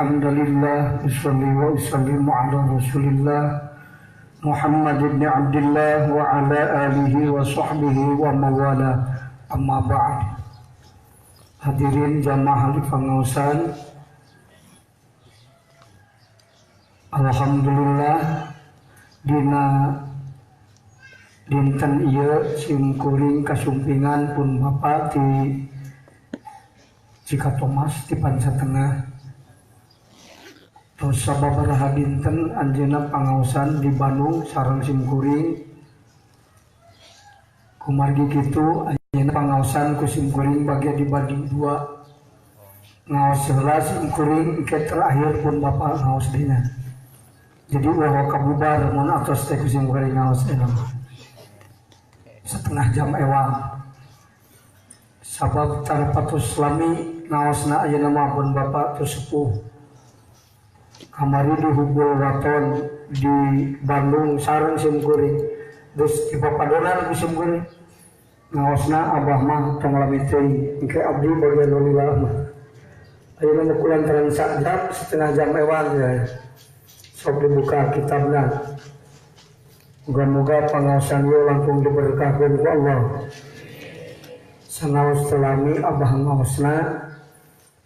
Innal hamdalillah usalli wa usallimu ala Rasulillah Muhammad ibn Abdullah wa ala alihi wa sahbihi wa mawala, amma ba'd. Hadirin jamaah di pangaosan, alhamdulillah dina dinten ieu sim kuring kasumpingan pun bapak di Cikatomas di Panca Tengah. Tos sababaraha dinten anjeunna pangaosan di Bandung sareng sim kuring. Kumargi kitu anjeunna pangaosan ku sim kuring bagian dibagi dua. Ngaos heula sim kuring engke terakhir pun bapak ngaos dina. Jadi ulah kabubar mun atos teh ku sim kuring ngaos eta. Setengah jam ewang. Sabab tarapatus lami ngaosna ayeuna mah pun bapak teu sepuh. Kamari di Hubul Waton di Bandung sareng sim kuring. Geus dipapadonan ku sim kuring. Ngaosna abah mah tong lami teuing. Engke abdi bagian nu lila mah. Ayeuna mah kulantaran sak jam setengah jam ewang ya. Sok dibuka kitabna. Moga-moga pangaosan ieu langkung diberkahkeun ku Allah. Sanaos telami abah ngaosna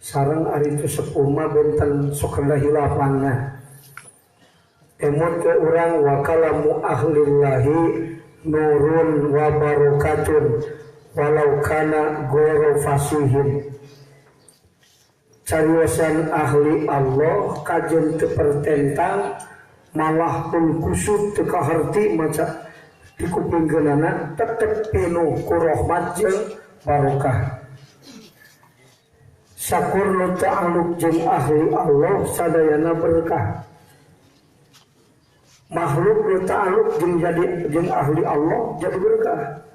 sareng ari teu sepuh mah benten sok rendah hilafanna. Emut ke urang wa kalamu ahlillahi nurun wa barokatun walau kana ghairu fasihin. Cariosan ahli Allah kajen teu pertentang malah pun kusut teu kaharti maca di kupingkeunana tetep pinuh ku rahmat jeung barokah. Sakur nu ta'aluk jeung ahli Allah sadayana berkah. Makhluk nu ta'aluk jeung jadi jeung ahli Allah jadi berkah.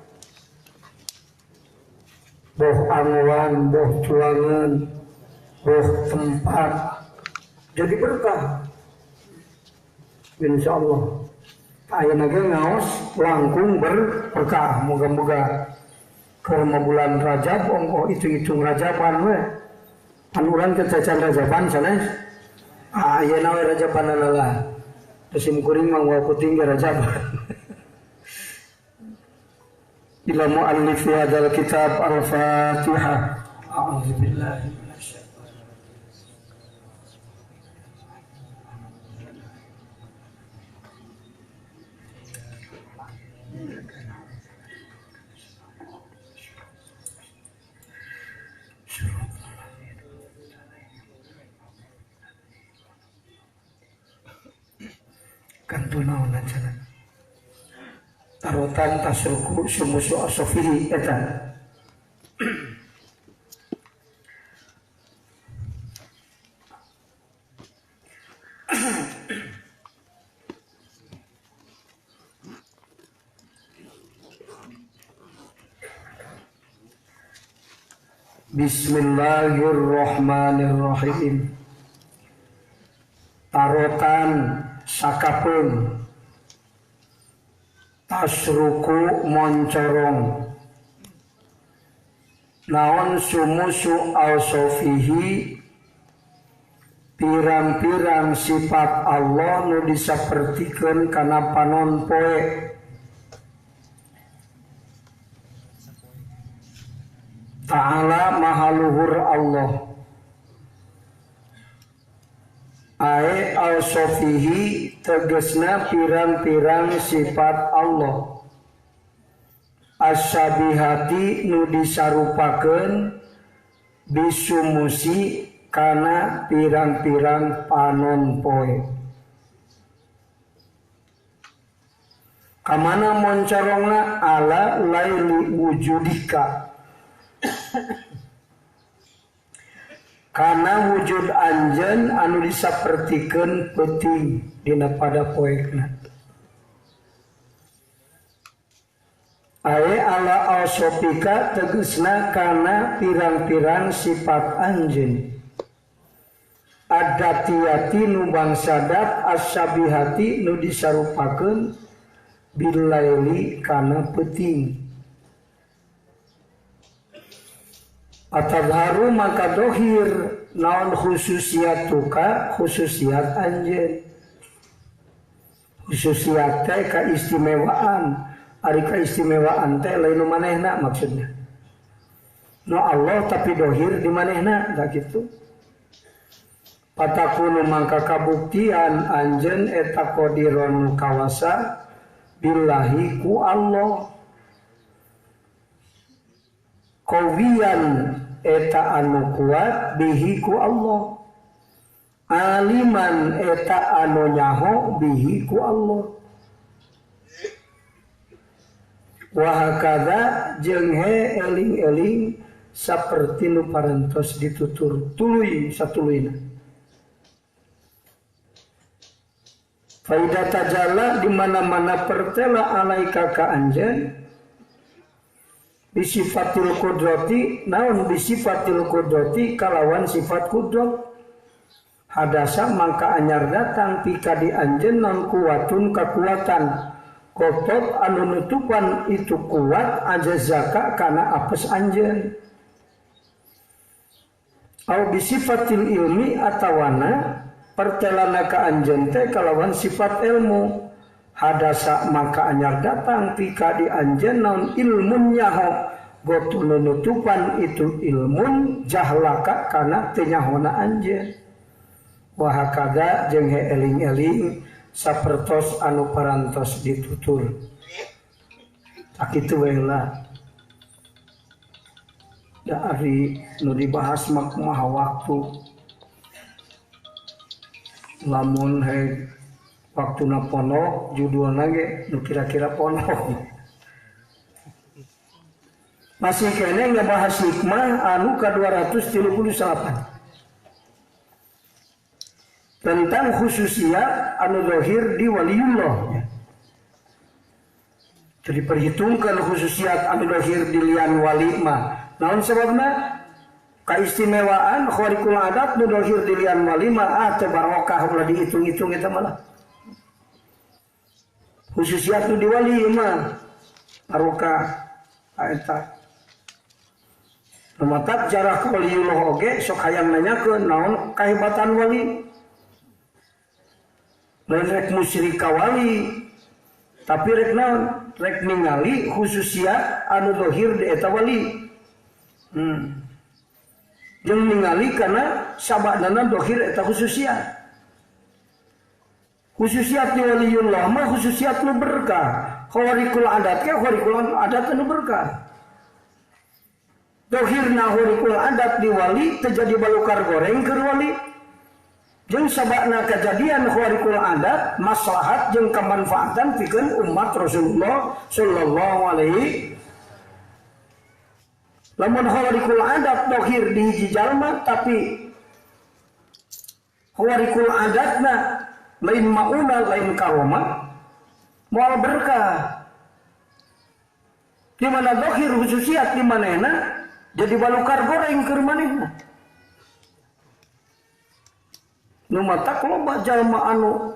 Boh anguan, boh tuangan, boh tempat jadi berkah. Insya Allah. Ayeuna ge ngaos langkung berkah. Moga-moga keur bulan Rajab ongkoh hitung-hitung Rajaban we. Pan urang teh cacan Rajaban sanes. Ah ayeuna we Rajabanana lah. Sim kuring mah moal puting ge Rajaban. Ila muallif hadzal kitab Al-Fatihah. A'udzubillahi minasyaitonir rajim. Kantu naon cenah tarotan tasruku sumusu asofihi eta. Bismillahirrahmanirrahim. Tarotan sakapeung tasruku moncorong naon sumusu al-sofihi pirang-pirang sifat Allah nu disapertikeun kana panon poe. Ta'ala maha luhur Allah. Ae al-sofihi tegesna pirang-pirang sifat Allah. Asyabihati nu disarupakeun bisumusi kana pirang-pirang panon poe. Kamana moncorongna ala laili wujudika. Kana wujud anjeun anu disapertikeun peuting dina pada poekna. Ae ala asopika tegesna kana pirang-pirang sifat anjeun. Adatiyati nu bangsa dat asyabihati nu disarupakeun bilaili kana peuting. Atadharu maka dohir naon khususiatuka khususiat anjeun. Khususiat teh kaistimewaan, ari kaistimewaan teh lain nu manehna maksudna. Nu Allah tapi dohir di manehna tah kitu. Patakunu mangka kabuktian anjeun eta qadiron nu kawasa billahi ku Allah. Qawiyan eta anu kuat bihi ku Allah. Aliman eta anu nyaho bihi ku Allah. Wa hakadha jeung he eling-eling saperti nu parantos ditutur tuluy satuluyna. Faida tajalla di mana-mana pertela alaika ka anjeun bisifatil qudrati naon bisifatil qudrati kalawan sifat kudrat. Hadasa mangka anyar datang pika di anjeun non kuwatun kakuatan kotot anu nutupan itu kuat aja zaka kana apes anjeun. Au bisifatil ilmi atawana pertelana ka anjeun teh kalawan sifat ilmu. Hadasa maka anyar datang pika di anjeun non ilmun nyaho gotu nutupan itu ilmun jahlaka kana teu nyahona anjeun. Wa hakadha jeung he eling-eling sapertos anu parantos ditutur. Sakitu we lah. Da ari nu dibahas mah kumaha waktu. Lamun he waktuna ponok judulna ge nu kira-kira ponok. Masih kene ngebahas hikmah anu ka 238. Tentang khususiat anu zahir di waliullah. Jadi perhitungkan khususiat anu zahir di lian wali mah. Naon sababna? Kaistimewaan khariqul adat nu zahir di lian wali mah ah teu barokah ulah dihitung-hitung eta malah. Khususiat nu di wali mah barokah eta. Lumatak jarah ka waliullah oge sok hayang nanyakeun naon kahebatan wali. Lain rek musyrik ka wali tapi rek naon rek ningali khususiat anu dohir di eta wali. Jeung ningali kana sabadana dohir eta khususiat. Khususiat di waliullah mah khususiat nu berkah. Khariqul adat ke khariqul adat nu berkah. Dohirna khariqul adat di wali terjadi balukar goreng keur wali. Jeung sabakna kejadian khariqul adat maslahat jeung kemanfaatan pikeun umat Rasulullah sallallahu alaihi. Lamun khariqul adat dohir di hiji jalma tapi khariqul adatna lain mauna lain karomah moal berkah. Di mana dohir khususiat di manehna jadi balukar goreng keur manehna. Nu matak loba jalma anu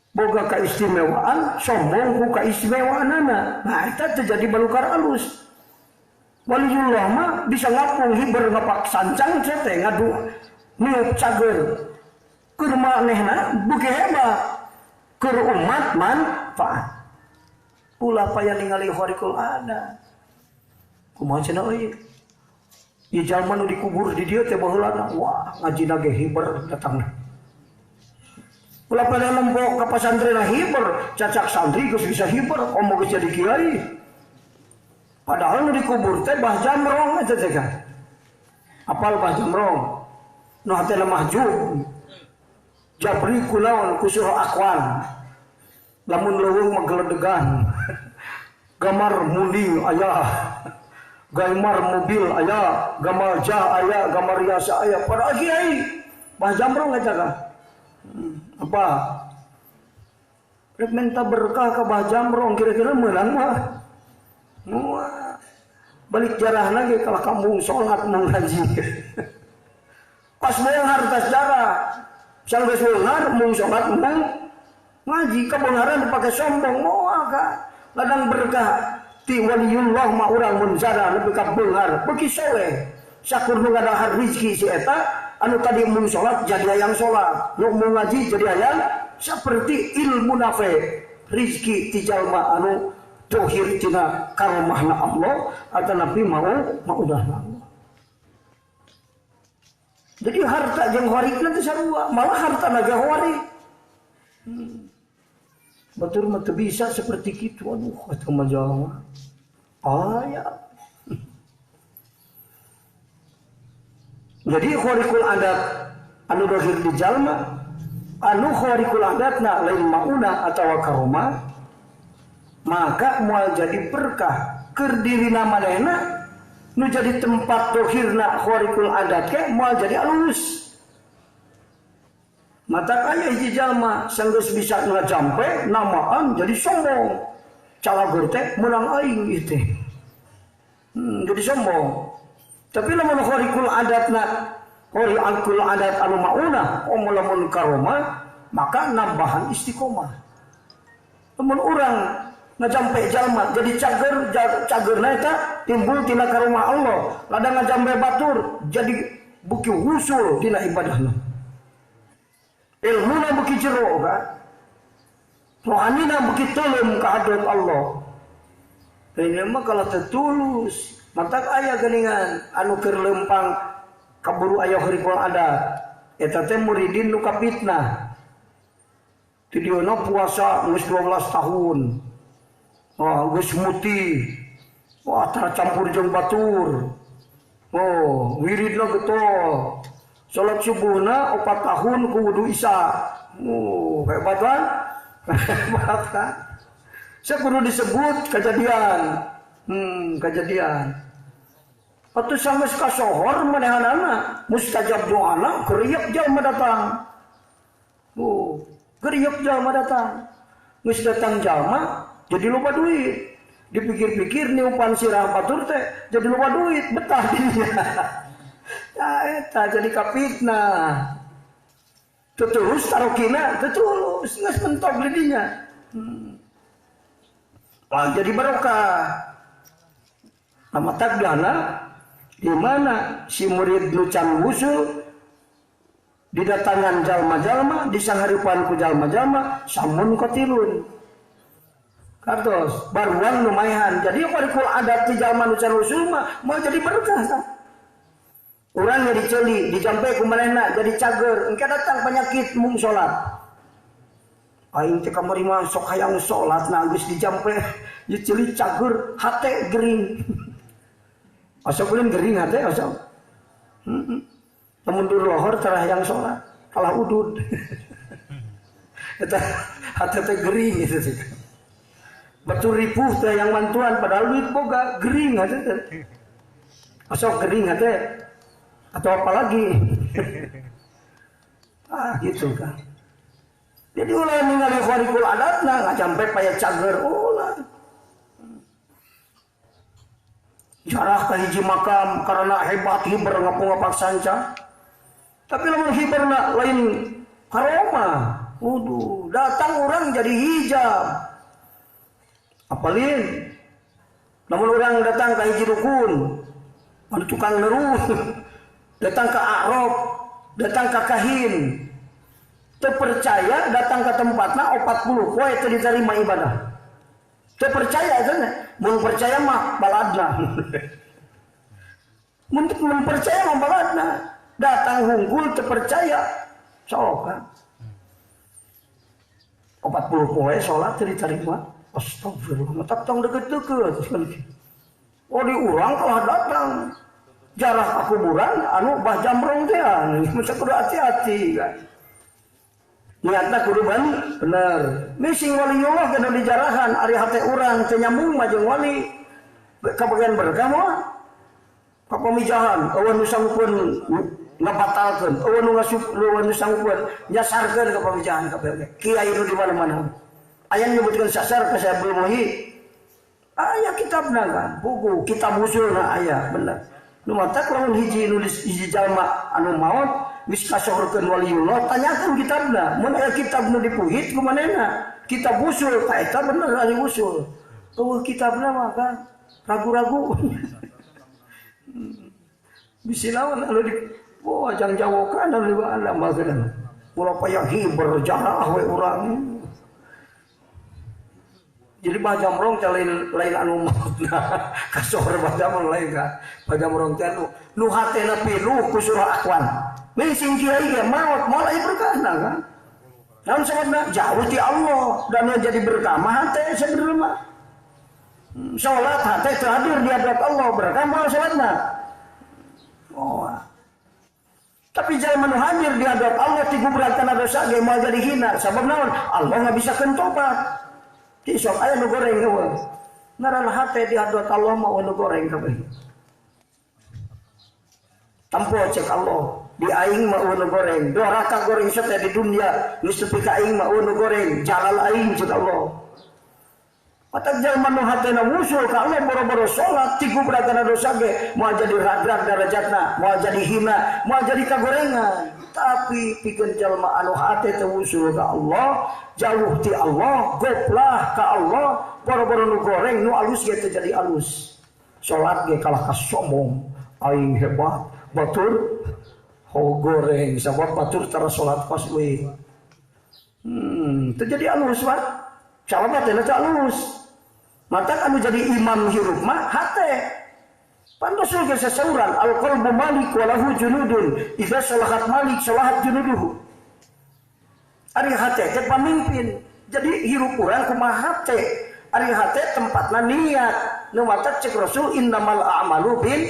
boga kaistimewaan sombong ku kaistimewaanana. Nah eta terjadi balukar alus. Waliullah mah bisa ngapung hiber ngapak sancang teh ngadu niup cager. Keur manehna beuki hebat. Keur umat manfaat. Ulah paya ningali khariqul adat. Kumaha cenah euy? Ieu jalma nu dikubur di dieu teh baheulana wah ngajina ge hiber datangna. Ulah pada nembok ka pasantren hiber, cacak santri geus bisa hiber, komo geus jadi kiai. Padahal nu dikubur teh Bah Jamrong eta teh kan. Apal Bah Jamrong? Nu hatena mahjub. Jabri kunaon ku surah akwan. Lamun leuweung mah geledegan. Gamar munding aya. Gamar mobil aya, gamar jah aya, gamar riasa aya. Padahal kiai Bah Jamrong eta kan. Apa? Rek minta berkah ke Bah Jamrong kira-kira meunang mah. Wah. Balik jarah lagi kalau kampung sholat mau ngaji. Pas beunghar tas jarah. Sanggeus beunghar mung sholat mung ngaji kabeungharan dipake sombong moal ka. Ladang berkah ti waliullah mah urang mun jarah nepi ka beunghar beuki soleh. Sakur nu ngadahar rezeki si eta Anu tadi mun salat jadi hayang salat, nu mun ngaji jadi hayang seperti ilmu nafe rizki ti jalma anu dohir tina karomahna Allah atau nabi mau maudahna Allah. Jadi harta jeung horikna teh sarua, malah harta naga horik. Batur mah teu bisa seperti kitu, aduh eta mah jalma. Aya. Jadi khariqul adat anu dohir di jalma, anu khariqul adatna lain maunah atawa karomah, maka moal jadi berkah keur dirina manehna nu jadi tempat dohirna khariqul adat ke moal jadi alus. Mata kaya hiji jalma sanggeus bisa ngajampe namaan jadi sombong. Calageur teh meunang aing ieu teh. Jadi sombong. Tapi lamun khariqul adatna khariqul adat anu maunah omo lamun karomah maka nambahan istiqomah. Lamun urang ngajampe jalma jadi cager cagerna eta timbul tina karomah Allah. Lada ngajampe batur jadi beuki wusul dina ibadahna. Ilmuna beuki jero kan. Rohanina beuki teuleum ka hadrat Allah. Ini mah kalau tetulus mantak aya geuningan anu keur leumpang kaburu aya khariqul adat eta teh muridin nu kapitnah. Ti dieuna puasa geus 12 tahun. Wah, geus mutih. Wah, tara campur jeung batur. Oh, wiridna getol. Salat subuhna 4 tahun ku wudu isya. Oh, hebat kan? Hebat kan? Saya kudu disebut kejadian. Kejadian. Atuh sanggeus kasohor manehanana, mustajab doana, geriep jalma datang. Oh, geriep jalma datang. Geus datang jalma jadi loba duit. Dipikir-pikir niupan sirah batur teh jadi loba duit, betah dinya. Nah, eta jadi kapitnah. Tetulus tarokina, tetulus geus mentok di dinya. Lah jadi barokah. Nama takdana di mana si murid nu can wusul didatangan jalma-jalma disanghareupan ku jalma-jalma samun katilun. Kartos baruang lumayan. Jadi khariqul adat ti jalma nu can wusul mah moal jadi berkah tah. Urang jadi ceuli dijampe ku manehna jadi cager, engke datang penyakit mung salat. Aing teh kamari mah sok hayang salat nah geus dijampe ieu ceuli cager hate gering. Asa ulin gering hate asa. Heeh. Mundur lohor tara hayang salat, kalah udud. Eta hate teh gering gitu sih. Batur ripuh teh yang mantuan padahal duit boga gering hate teh. Asa gering hate atau apa lagi. Ah gitu kan. Jadi ulah ningali khariqul adatna ngajampe paya cager ulah. Jarah ka hiji makam karena hebat hiber ngapungapak sanca. Tapi lamun hiberna lain karomah. Waduh, datang orang jadi hijab. Apalin? Lamun orang datang ka hiji dukun, anu tukang neru, datang ke Arab, datang ke kahin. Terpercaya datang ke tempatna 40 poe teu diterima ibadah. Terpercaya kan? Mun percaya mah baladna. Mun percaya mah baladna. Datang hungkul terpercaya. Sok kan? 40 poe salat teu diterima. Astagfirullah, tak tong deket-deket. Oh di urang kalah datang. Jarah ka kuburan anu bah jamrong teh mesti kudu hati-hati kan. Niatna kudu bener. Mising waliullah kana dijarahan ari hate urang teu nyambung mah jeung wali. Kabagian berkah mah kapamijahan eueuh nu sanggupeun ngabatalkeun, eueuh nu ngasup eueuh nu sanggupeun nyasarkeun ka pamijahan kabeh. Kiai nu di mana-mana. Aya nyebutkeun sasar ka Syaikhul Muhyi. Aya kitabna kan, buku kitab usulna aya bener. Nu matak lamun hiji nulis hiji jalma anu maot geis kasohorkeun waliullah tanyakeun kitabna. Mun aya kitab nu dipuhit ku manehna, kitab usul ta eta bener ari usul. Eueuh kitabna mah kan ragu-ragu. Bisi lawan anu Wah jang jawokan anu ada mah geuna. Ulah payah hiber jarah we urang. Jadi Bah Jamrong teh lain anu mautna kasor Bah Jamrong lain ka. Bah Jamrong teh nu hatena pinuh ku surah Akwan. Sing kiai ge maot moal aya berkahna kan. Naon sababna jauh ti Allah dan jadi berkah mah hate sebenarnya mah. Salat hate teu hadir di hadapan Allah berkah moal salatna. Oh. Tapi jalma nu hadir di hadapan Allah tigubrag kana dosa ge moal jadi hina. Sabab naon? Allah ngabisakeun tobat. Sok aya nu goreng eueuh. Ngaran hate di hadapan Allah mah nu goreng kabeh. Tampo cek Allah, di aing mah nu goreng. Doraka goreng teh di dunia, geus tepi ka aing mah nu goreng, jalal aing cek Allah. Matak jalma nu hatena wusul ka Allah boro-boro salat tigubrag kana dosa ge moal jadi ragrag darajatna, moal jadi hina, moal jadi kagorengan. Tapi pikeun jalma anu hate teu wusul ka Allah, jauh ti Allah, goplah ka Allah, boro-boro nu goreng nu alus ge teu jadi alus. Salat ge kalah ka sombong, aing hebat, batur ho goreng sabab batur tara salat pas we. Teu jadi alus Pak. Calon teh teu alus. Matak anu jadi imam hirup mah hate. Pan Rasul ge sasauran al qalbu malik wa lahu junudun idza salahat malik salahat junuduhu. Ari hate teh pamimpin. Jadi hirup urang kumaha hate. Ari hate tempatna niat. Nu matak cek Rasul innamal a'malu bil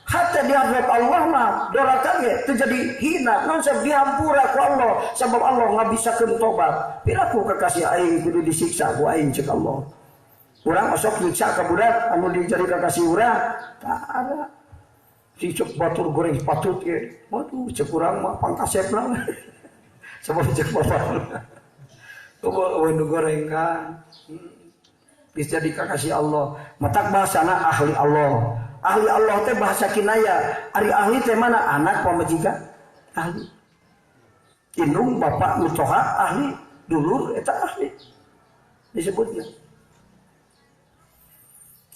hate di hadapan Allah mah doraka ge teu jadi hina. Naon sabab dihampura ku Allah sabab Allah ngabisakeun tobat. Piraku kakasih aing kudu disiksa ku aing cek Allah. Urang osok nyiksa ka budak anu dijadi kakasih urang tak ada. Cicuk batur goreng patut ge. Waduh cek urang mah pangkasepna. Sabab cek bapak. Eueuh nu goreng kan. Bisa jadi kakasih Allah. Matak bahasana ahli Allah. Ahli Allah teh bahasa kinaya. Ari ahli teh mana? Anak pamajikan ahli. Indung bapak mitoha ahli, dulur eta ahli. Disebutnya.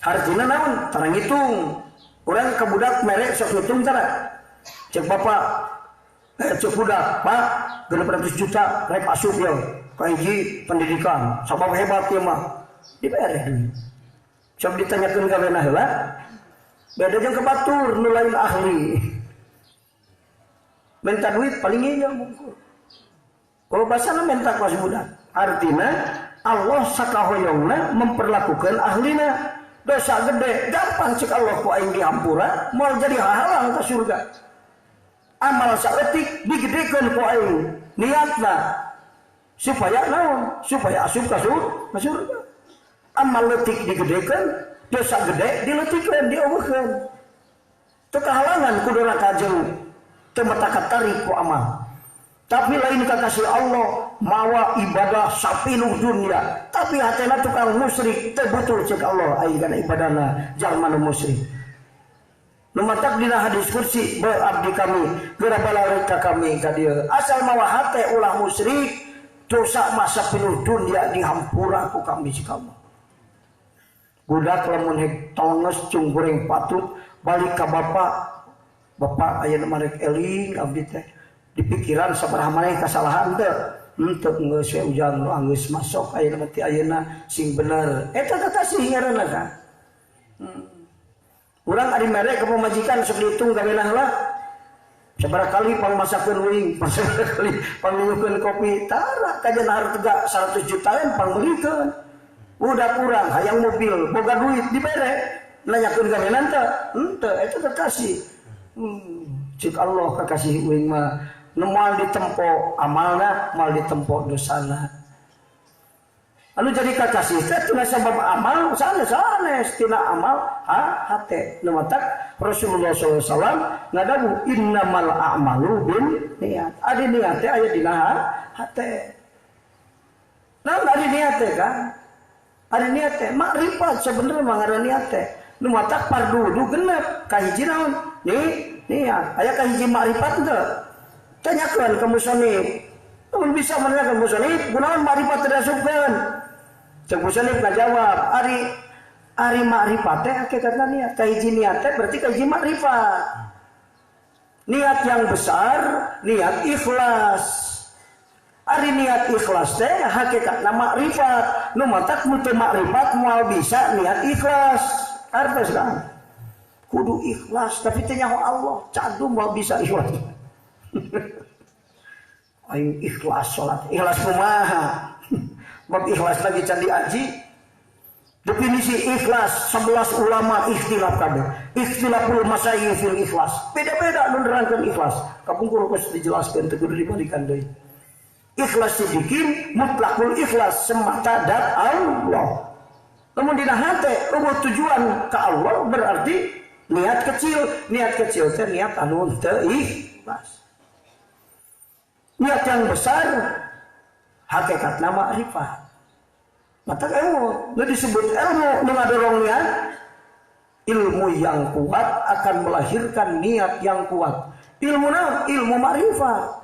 Artinya naon? Tara ngitung. Urang ka budak mere sok ngitung tara. Cek bapak, cek budak, Pak, 600 juta rek asup ya. Ka hiji pendidikan, sabab hebat ieu mah. Dibere. Sok ditanyakeun ka beunah heula. Beda jeung ka batur nu lain ahli. Minta duit paling ieu mungkur. Kalau basana minta ka budak. Artinya Allah sakahoyongna memperlakukan ahlina. Dosa gede gampang cek Allah ku aing dihampura moal jadi halang ke surga. Amal saeutik digedekeun ku aing niatna supaya naon? Supaya asup ka surga. Amal leutik digedekeun, dosa gede dileutikeun, dieuweuhkeun. Teu kahalangan ku doraka jeung teu mata katarik ku amal. Tapi lain kakasih Allah mawa ibadah sapinuh dunia tapi hatena tukang musyrik teu butuh cek Allah aing kana ibadahna jalma nu musyrik. Nu matak dina hadis kursi be abdi kami geura balarik ka kami ka dieu asal mawa hate ulah musyrik dosa mah sapinuh dunia dihampura ku kami cek Allah. Budak lamun hek tonges cung goreng patut balik ka bapak, bapak ayeuna mah rek eling abdi teh di pikiran sabaraha maneh kasalahan teu henteu geus we ujang nu anggeus masuk ayeuna mah ti ayeuna sing bener eta kakasih ngaranna kan. Urang ari mere ka pamajikan sok diitung gawenah lah sabaraha kali pangmasakeun uing, sabaraha kali pangnuyukeun kopi tara kajeun harga 100 jutaan pangmeulikeun. Budak urang hayang mobil boga duit dibere nanyakeun gawenan teu henteu eta kakasih. Cik Allah kakasih uing mah nu moal ditempo amalna moal ditempo dosana. Anu jadi kakasih teh tina sabab amal sanes sanes tina amal ha hate. Nu matak Rasulullah sallallahu alaihi wasallam ngadawu innamal a'malu bin niat. Ari niat teh aya dina hate. Naon ari niat teh kan? Ari niat teh makrifat sebenarnya mah ngaran niat teh. Nu matak fardu wudu genep kahiji naon? Nih niat. Aya kahiji makrifat teu? Tanyakeun ka musonif. Mun bisa menanyakan musonif, kunaon makrifat teu diasupkeun? Cek musonif ngajawab, ari makrifat teh hakikatna niat. Kahiji niat teh berarti kahiji makrifat. Niat yang besar, niat ikhlas. Ari niat ikhlas teh hakikatna makrifat. Nu matak nu teu makrifat moal bisa niat ikhlas. Artos kan? Kudu ikhlas tapi teu nyaho Allah, cadu moal bisa ikhlas. Aing ikhlas salat, ikhlas kumaha? Bab ikhlas lagi can diaji. Definisi ikhlas 11 ulama ikhtilaf kabeh. Ikhtilaful masyayikh fil ikhlas. Beda-beda nu nerangkeun ikhlas. Kapungkur geus dijelaskeun teu kudu dibalikan deui. Ikhlas sidikin mutlakul ikhlas semata dat Allah. Lamun dina hate eueuh tujuan ka Allah berarti niat kecil, niat kecil teh niat anu teu ikhlas. Niat yang besar hakikatna makrifat. Mata ilmu, nu disebut ilmu nu ngadorong niat. Ilmu yang kuat akan melahirkan niat yang kuat. Ilmu naon? Ilmu makrifat.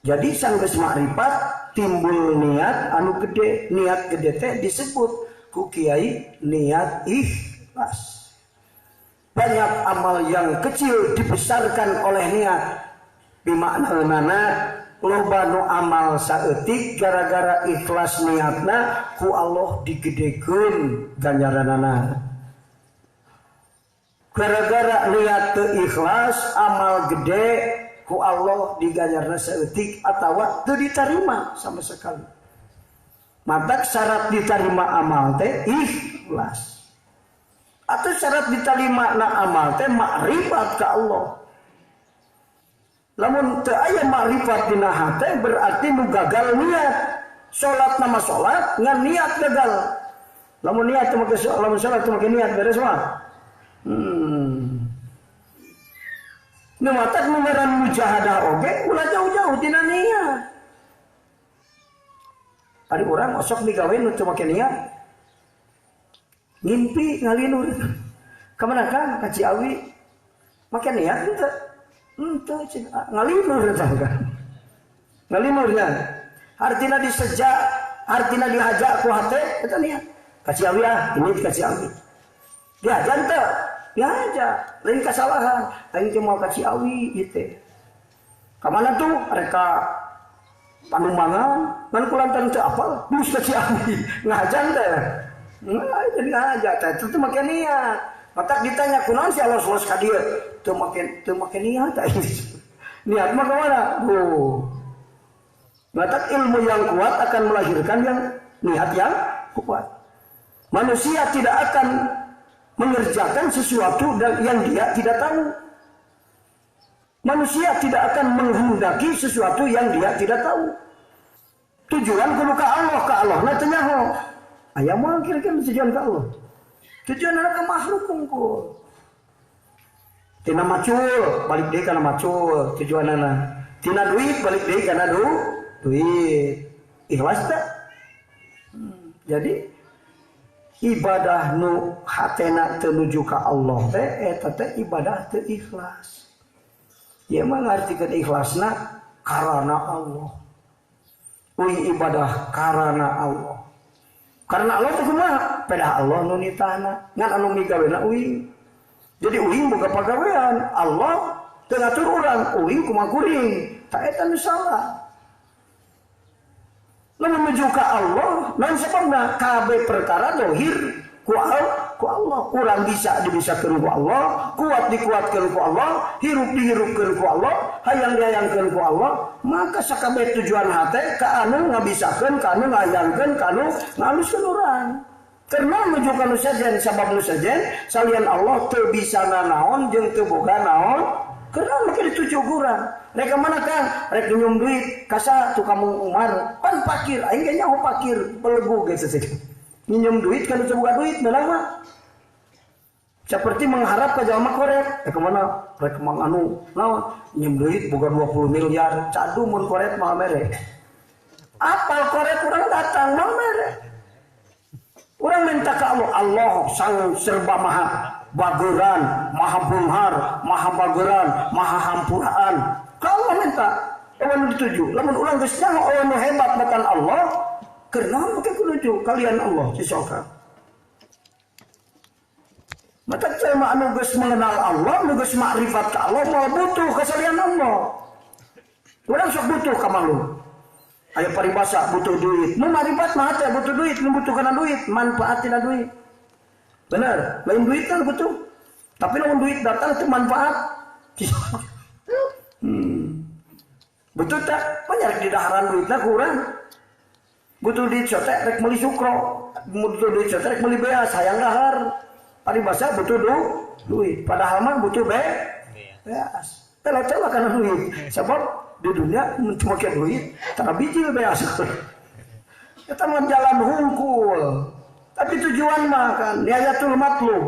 Jadi sanggeus makrifat timbul niat anu gede. Niat gede teh disebut ku kiai niat ikhlas. Banyak amal yang kecil dibesarkan oleh niat. Bimakna loba nu amal saeutik gara-gara ikhlas niatna ku Allah digedekeun ganjaranana. Gara-gara niat teu ikhlas amal gede ku Allah diganjarna saeutik atawa teu diterima sama sekali. Matak syarat diterima amal teh ikhlas. Atau syarat diterima na amal teh makrifat ka Allah. Lamun teu aya makrifat dina hate berarti nu gagal niat. Salat nama salat ngan niat gagal. Lamun niat teu make lamun salat teu make niat beres mah. Nu matak nu ngaran mujahadah oge ulah jauh-jauh tina niat. Ari urang osok migawe nu teu make niat. Ngimpi ngalinur. Ka mana Kang? Ka Ciawi. Make niat henteu? Henteu ngalinur eta kan. Ngalinurnya. Artina diseja, artina dihaja ku hate eta niat. Ka Ciawi ah, ini ka Ciawi. Dihaja henteu? Dihaja, lain kasalahan. Aing teh moal ka Ciawi ieu teh. Ka mana tuh? Rek ka Panumbangan, ngan kulantaran teu apal, geus ka Ciawi. Ngahaja teh. Nah, jadi ngahaja teh itu make niat. Matak ditanya kunaon si Allah los ka dieu? Teu make niat aing. Niat mah kemana? Oh. Matak ilmu yang kuat akan melahirkan yang niat yang kuat. Manusia tidak akan mengerjakan sesuatu yang dia tidak tahu. Manusia tidak akan menghendaki sesuatu yang dia tidak tahu. Tujuan kudu ka Allah na teu nyaho. Aya moal kira-kira tujuan ka Allah. Tujuan anak ke makhluk unggul. Tina macul, balik deui kana macul tujuanana. Tina duit balik deui kana duit. Ikhlas teh? Jadi ibadah nu hatena teu nuju ka Allah teh eta teh ibadah teu ikhlas. Ieu mah ngartikeun ikhlasna karana Allah. Uing ibadah karana Allah. Karena Allah teh kumaha? Pedah Allah nu nitahna, ngan anu migawena uing. Jadi uing boga pagawean, Allah teu ngatur urang, uing kumaha kuring. Ta eta nu salah. Lamun menuju ka Allah, naon sababna? Kabeh perkara dohir ku Allah. Urang bisa dibisakeun ku Allah, kuat dikuatkeun ku Allah, hirup dihirupkeun ku Allah, hayang dihayangkeun ku Allah. Maka sakabeh tujuan hate ka anu ngabisakeun, ka anu ngahayangkeun, ka anu ngaluskeun urang. Karena menuju ka nu sejen, sabab nu sejen salian Allah teu bisa nanaon jeung teu boga naon. Karena make dituju urang. Rek mana Kang? Rek nyum duit kasa tukang Umar, pan pakir, aing ge nyaho pakir, belegu ge sesek. Nyum duit kan teu boga duit meunang mah. Seperti mengharap ka jalma koret. Rek mana? Rek mang anu naon? Nyum duit boga 20 miliar, cadu mun koret mah mere. Apal koret urang datang mah mere. Urang minta ka Allah, Allah sang serba maha bageran, maha beunghar, maha bageran, maha hampuraan. Ka Allah minta, awan dituju. Lamun urang geus nyaho awan nu hebat matan Allah, keur naon make kunuju kalian Allah si soka. Mata jelema anu geus mengenal Allah, nu geus makrifat ka Allah, moal butuh ka salian Allah. Urang sok butuh ka makhluk. Aya paribasa butuh duit. Nu makrifat mah teh butuh duit, nu butuh kana duit, manfaat tina duit. Bener, lain duit kan butuh. Tapi lamun duit datang teu manfaat. Betul tak? Banyak di daharan duitna kurang. Butuh duit sote rek meuli sukro, butuh duit sote rek meuli beas, hayang dahar. Paribasa butuh duit, padahal mah butuh beas. Tela-tela kana duit. Sebab di dunia cuma ke duit, tara bijil beas. Eta mah jalan hungkul. Tapi tujuan mah kan niayatul matlub.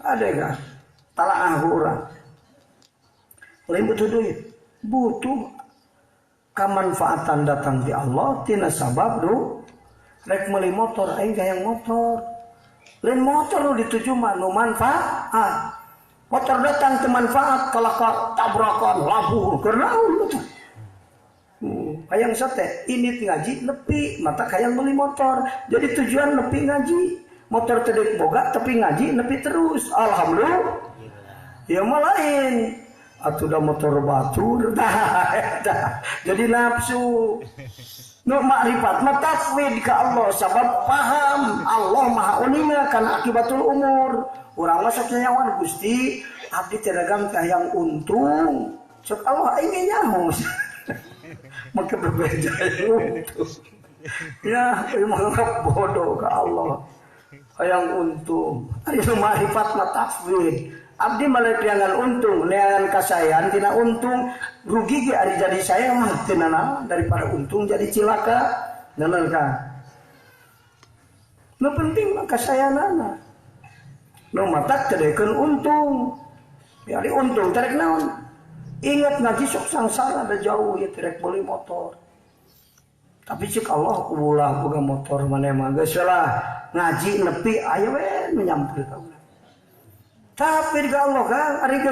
Ada kan? Talaah urang. Lain butuh duit, butuh kemanfaatan datang di Allah tina sabab du rek meuli motor aing hayang motor. Lain motor nu dituju mah nu manfaat. Motor datang teu manfaat kalah ka tabrakan labuh keur naon teh. Hayang sate indit ngaji nepi mata hayang meuli motor. Jadi tujuan nepi ngaji. Motor teu deuk boga tapi ngaji nepi terus. Alhamdulillah. Ya mah lain. Atuh da motor batur dah. Jadi nafsu. Nu makrifat mah tafwid ka Allah sabab paham Allah Maha uninga kana akibatul umur. Urang mah sok nyawan Gusti abdi teh dagang teh hayang untung. Sok Allah aing nyaho. Maka berbeda untung. Ya, menganggap bodoh ka Allah. Hayang untung. Ari nu makrifat mah tafwid. Abdi malah neangan untung, neangan kasayan tina untung, rugi ge ari jadi saya mah tina naon daripada untung jadi cilaka. Bener kan? Nu penting mah kasayanana. Nu matak teu untung. Ya ari untung terek naon? Ingat ngaji sok sangsara da jauh ya terek beli motor. Tapi cek Allah ulah boga motor maneh mah geus lah ngaji nepi aya we nu nyampeur ka urang. Tapi di Allah kan, ari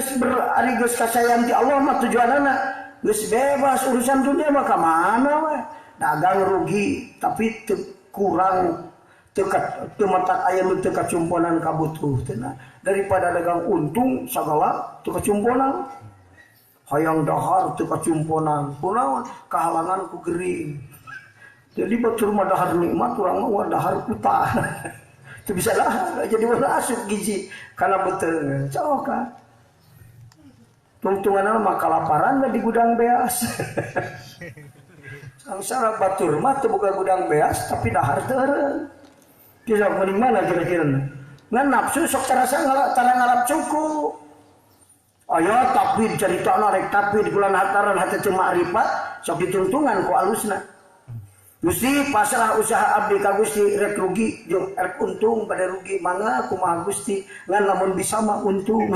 geus kasayang ti Allah mah tujuanana geus bebas urusan dunia mah ka mana we. Dagang rugi tapi teu kurang teu matak aya nu teu kacumponan kabutuh cenah. Daripada dagang untung sagala teu kacumponan. Hayang dahar teu kacumponan. Kunaon kahalangan ku gering. Jadi batur mah dahar nikmat urang mah dahar utah. Itu bisa lah, jadi warna asup gizi karena betul, cok kan. Tungtungan mah kalaparan di gudang beas. Sangsara batur mah teu boga gudang beas tapi dahar teureun. Bisa mending mana kira-kira? Ngan nafsu sok terasa tara ngalap cukup. Ayo tapi caritana rek tapi di bulan hataran hate teu makrifat sok ditungtungan ku alusna. Gusti pasrah usaha abdi ka Gusti rek rugi jeung rek untung pada rugi mangga kumaha Gusti ngan lamun bisa mah untung.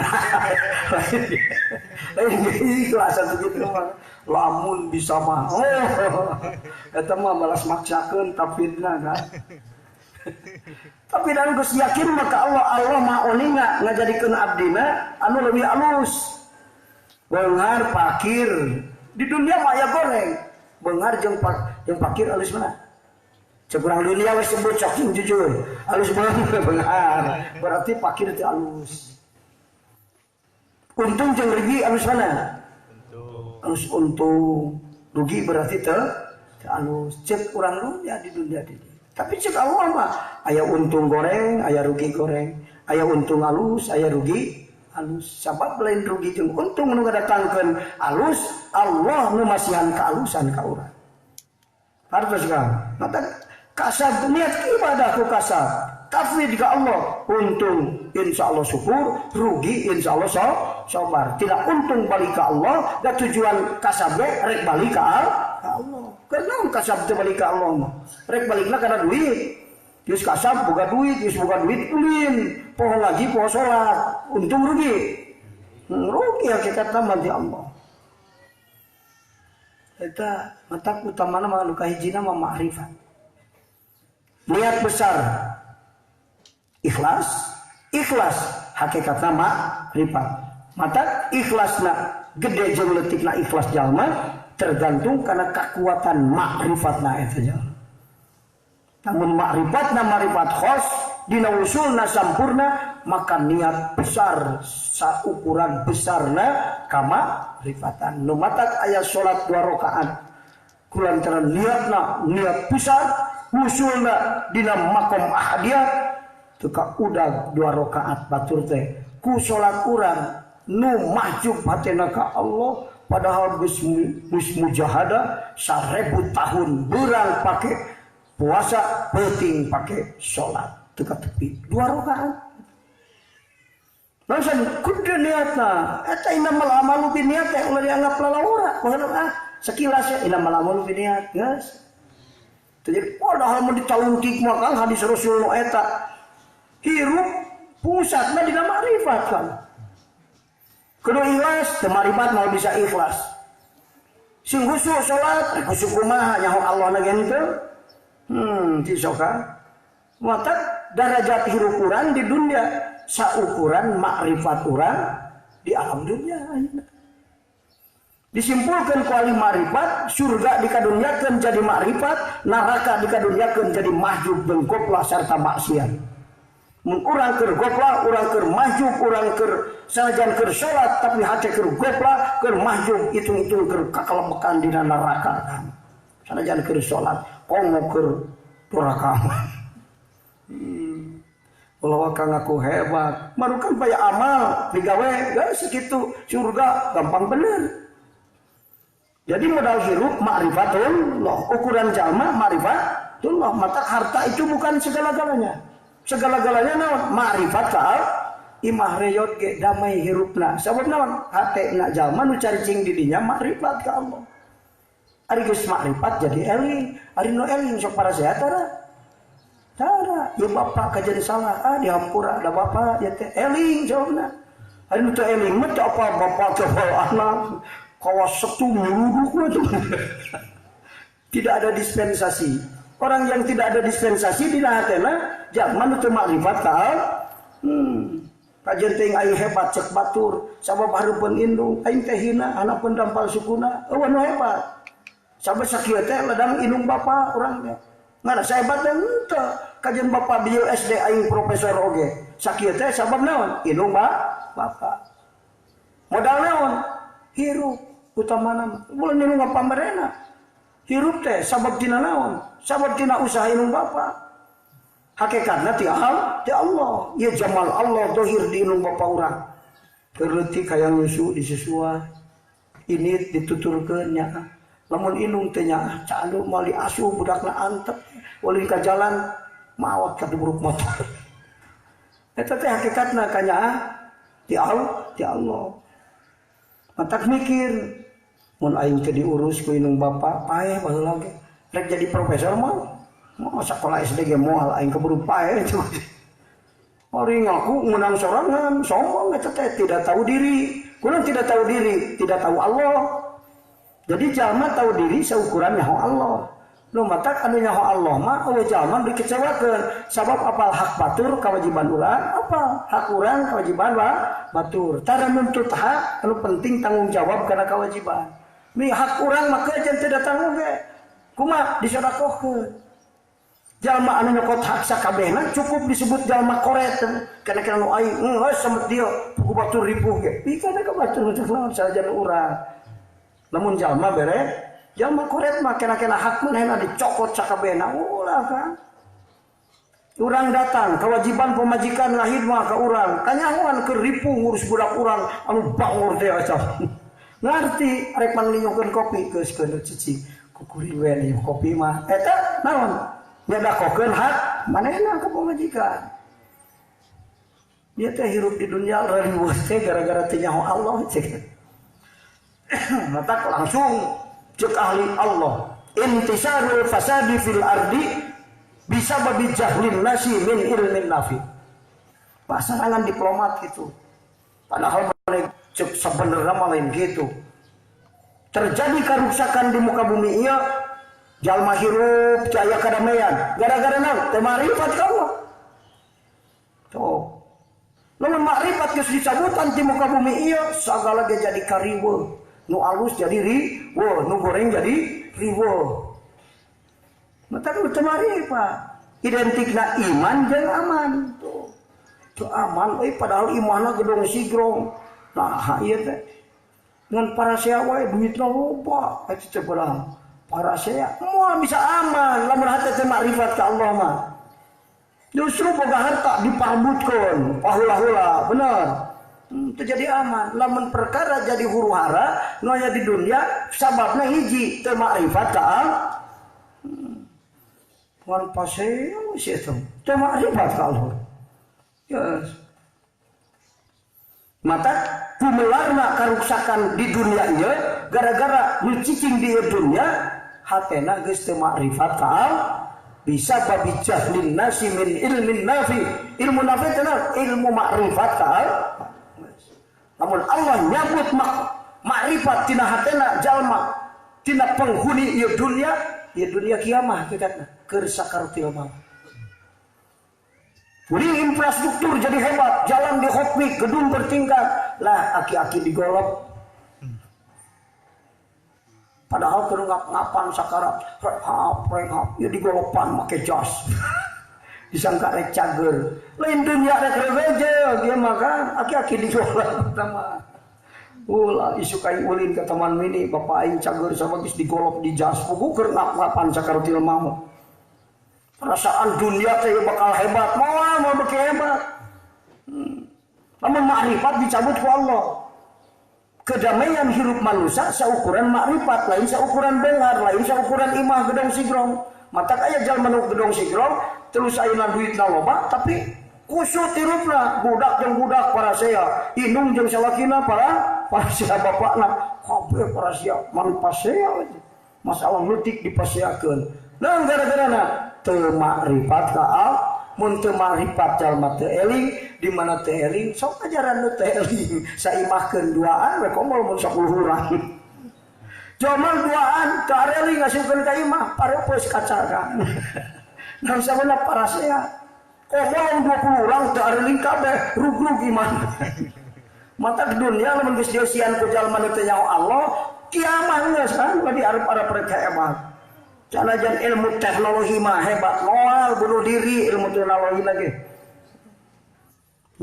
Lain ikhlas atuh kitu mah lamun bisa mah. Oh eta mah malas maksakeun tafidna kan. Tapi dan geus yakin mah ka Allah, Allah Maha uninga ngajadikeun abdina anu leuwih alus. Beunghar pakir di dunia mah aya goreng. Beunghar jeung pakir alus mana? Cek urang dunia we sebut sok jujur. Alus beunghar. Berarti pakir teh alus. Untung jeung rugi alus mana? Untung. Alus untung. Rugi berarti teh alus. Cek urang dunia di dunia di. Tapi cek Allah mah aya untung goreng, aya rugi goreng, aya untung alus, aya rugi alus. Sabab lain rugi jeung untung nu ngadatangkeun alus, Allah nu masihan kaalusan ka urang. Hartos kan? Mata kasab niat ibadah ku kasab. Tafwid ka Allah, untung insyaallah syukur, rugi insyaallah sabar. Tidak untung balik ka Allah, da tujuan kasab ge rek balik ka Allah. Karena kasab teu balik ka Allah mah. Rek balikna kana duit. Geus kasab boga duit, geus boga duit ulin. Poho ngaji, poho salat, untung rugi. Rugi hakikatna mah di Allah. Eta matak utamana mah nu kahijina mah makrifat. Niat besar ikhlas, ikhlas hakikatna makrifat. Matak ikhlasna gede jeung leutikna ikhlas jalma tergantung karena kekuatan makrifatna eta jalma. Namun makrifatna makrifat khos dina usulna sampurna maka niat besar saukuran besarna kamakrifatan. Nu matak aya salat 2 rakaat kulantaran niatna niat besar usulna dina makom ahadiyah teu ka udag 2 rakaat batur teh ku salat urang nu mahjub hatena ka Allah padahal geus mujahadah 1000 tahun beurang pake puasa peuting pake salat teu ka tepi 2 rakaat. Langsung kudu niatna eta innamal amalu binniyat teh ulah dianggap lalawara baheula ah sekilas ya innamal amalu binniyat geus. Jadi padahal mun ditalungtik mah Kang hadis Rasul nu eta hirup pusatna dina makrifat kan. Kudu ikhlas, teu maribat moal bisa ikhlas. Sing khusyuk salat, rek khusyuk kumaha nyaho Allah na ge henteu. Cisoka. Matak darajat hirup urang di dunia saukuran makrifat urang di alam dunia ayeuna. Disimpulkan ku ahli makrifat, surga dikadunyakeun jadi makrifat, neraka dikadunyakeun jadi mahjub jeung goplah sarta maksiat. Mun urang keur goplah, urang keur mahjub, urang keur sanajan keur salat tapi hate keur goplah, keur mahjub hitung-hitung keur kakalebekan dina neraka kan. Sanajan keur salat, komo keur duraka. Ulah kang aku hebat, marukan paya amal digawe geus sakitu surga gampang bener. Jadi modal hirup ma'rifatullah, ukuran jalma ma'rifatullah, mata harta itu bukan segala-galanya. Segala-galanya naon? Ma'rifat ka imah reyot ge damai hirupna. Sabab naon? Hatena jalma nu caricing di dinya ma'rifat ka Allah. Ari geus ma'rifat jadi eling, ari nu eling sok parasehat tara. Tara, ieu bapak kajian salah, ah dihampura da bapak ieu teh eling jawabna. Ari nu teu eling mah teu apa bapak teu anak. Kawas setu nyuruduk mah tuh. Tidak ada dispensasi. Orang yang tidak ada dispensasi dina hatena jalma nu teu makrifat ka kajian teh aing hebat cek batur sabab hareupeun indung aing teh hina hanapun dampal sukuna eueuh nu hebat sabab sakieu teh ladang indung bapa urang teh ngarasa hebat teh henteu kajian bapa bieu SD aing profesor oge sakieu teh sabab naon indung bapa modal naon hirup utamana ulah indung pamerena hirup teh sabab tina naon sabab tina usaha indung bapa. Hakikatna ti Allah, ieu jamal Allah dohir di indung bapa urang. Keur leutik hayang nyusu disusua, ini dituturkeun nya. Lamun indung teh nya candu moal diasuh budakna antep, ulin ka jalan maot kadubruk motor. Eta teh hakikatna ka nya ti Allah. Matak mikir mun aing teh diurus ku indung bapa paeh baheula ge. Rek jadi profesor mah mau sekolah SD ge moal aing keburu paeh. Ari ngaku menang sorangan, sombong eta teh tidak tahu diri. Kurang tidak tahu diri, tidak tahu Allah. Jadi jalma tahu diri saukuran nyaho Allah. Nu matak anu nyaho Allah mah eueuh jalma dikecewakeun sabab apal hak batur kewajiban urang, apal hak urang kewajiban batur. Tara nuntut hak anu penting tanggung jawab kana kewajiban. Mi hak urang mah keun teu datang oge. Kumaha disodakohkeun. Jalma anu nyokot hak sakabehna cukup disebut jalma koret kana-kana nu aing geus semet dieu pugu batur ripuh ge pikana ka batur naon sanajan urang lamun jalma bere jalma koret mah kana-kana hak manehna dicokot sakabehna ulah kan urang datang kewajiban pemajikan ngahidmah ka urang kanyahoan keur ripuh ngurus budak urang anu bangor teh asa ngarti rek manglinyokeun kopi geus keun cicing kukuring we kopi mah eta naon nyadakokeun hak manehna ka pamajikan. Dia teh hirup di dunia riweuh teh gara-gara teu nyaho Allah cek. Matak langsung cek ahli Allah. Intisarul fasadi fil ardi bisababi jahlin nasi min ilmin nafi. Pasangan diplomat gitu. Padahal maneh cek sebenarnya mah lain gitu. Terjadi karuksakan di muka bumi ieu jalma hirup jaya kadamaian gara-gara naon teu makrifat ka Allah. Tuh. Lamun makrifat geus dicabutan ti muka bumi ieu sagala ge jadi kariweuh, nu alus jadi riweuh, nu goreng jadi riweuh. Mata teu makrifat. Identikna iman jeung aman. Tuh. Teu aman euy padahal imahna gedong sigrong. Nah, ieu teh ngan parasea wae duitna loba eta teh padahal parasea moal bisa aman lamun hate teh makrifat ka Allah mah. Justru boga harta diparbutkeun pahula-hula bener. Teu jadi aman lamun perkara jadi huru hara nu aya di dunia sababna hiji teu makrifat ka Allah. Ngan pasea sih eta teu makrifat ka Allah. Yes. Mata kumelarna karuksakan di dunia ieu gara-gara nu cicing di dunia hatena geus teu makrifat ka Allah. Bisa babi jahlin nasi min ilmin nafi. Ilmu nafi teh ilmu makrifat ka Allah. Namun Allah nyabut makrifat tina hatena jalma tina penghuni ieu dunia kiamah kikatna keur sakaratil maut. Jadi infrastruktur jadi hebat, jalan di hotmix, gedung bertingkat, lah aki-aki digolop. Padahal keur ngap-ngapan sakarap, rehap, ya digolopan make jas. Disangka rek cager. Lain dunia rek rebeje, dia makan aki-aki digolop pertama. Ulah isuk aing ulin ke taman mini, bapak aing cager sama geus digolop di jas, puguh keur ngap-ngapan sakaratil maut. Perasaan dunia teh bakal hebat, mau beki hebat. Namun makrifat dicabut ku Allah. Kedamaian hirup manusia seukuran makrifat, lain seukuran benghar, lain seukuran imah gedong sigrong. Mata aya jalma nu gedong sigrong, terus ayeuna duitna loba, tapi kusut hirupna, budak jeung budak parasea, indung jeung salakina parasea bapakna, kabeh parasea, man pasea. Masalah leutik dipaseakeun. Nah gara-garana teu makrifat ka Allah, mun teu makrifat jalma teu eling, di mana teu eling sok ajaran nu teu eling, saimahkeun duaan we komo mun 10 urang. Jamal duaan teu areling ngasupkeun ka imah, pareupeuh kacakan. Nah sabeuna parasea. Komo 20 urang teu areling kabeh, rugrug imah. Mata dunia lamun geus dieusian ku jalma nu teu nyaho Allah, kiamah geus kan di arep-arep rek hebat. Canajan ilmu teknologi mah hebat, moal bunuh diri ilmu teknologi lagi.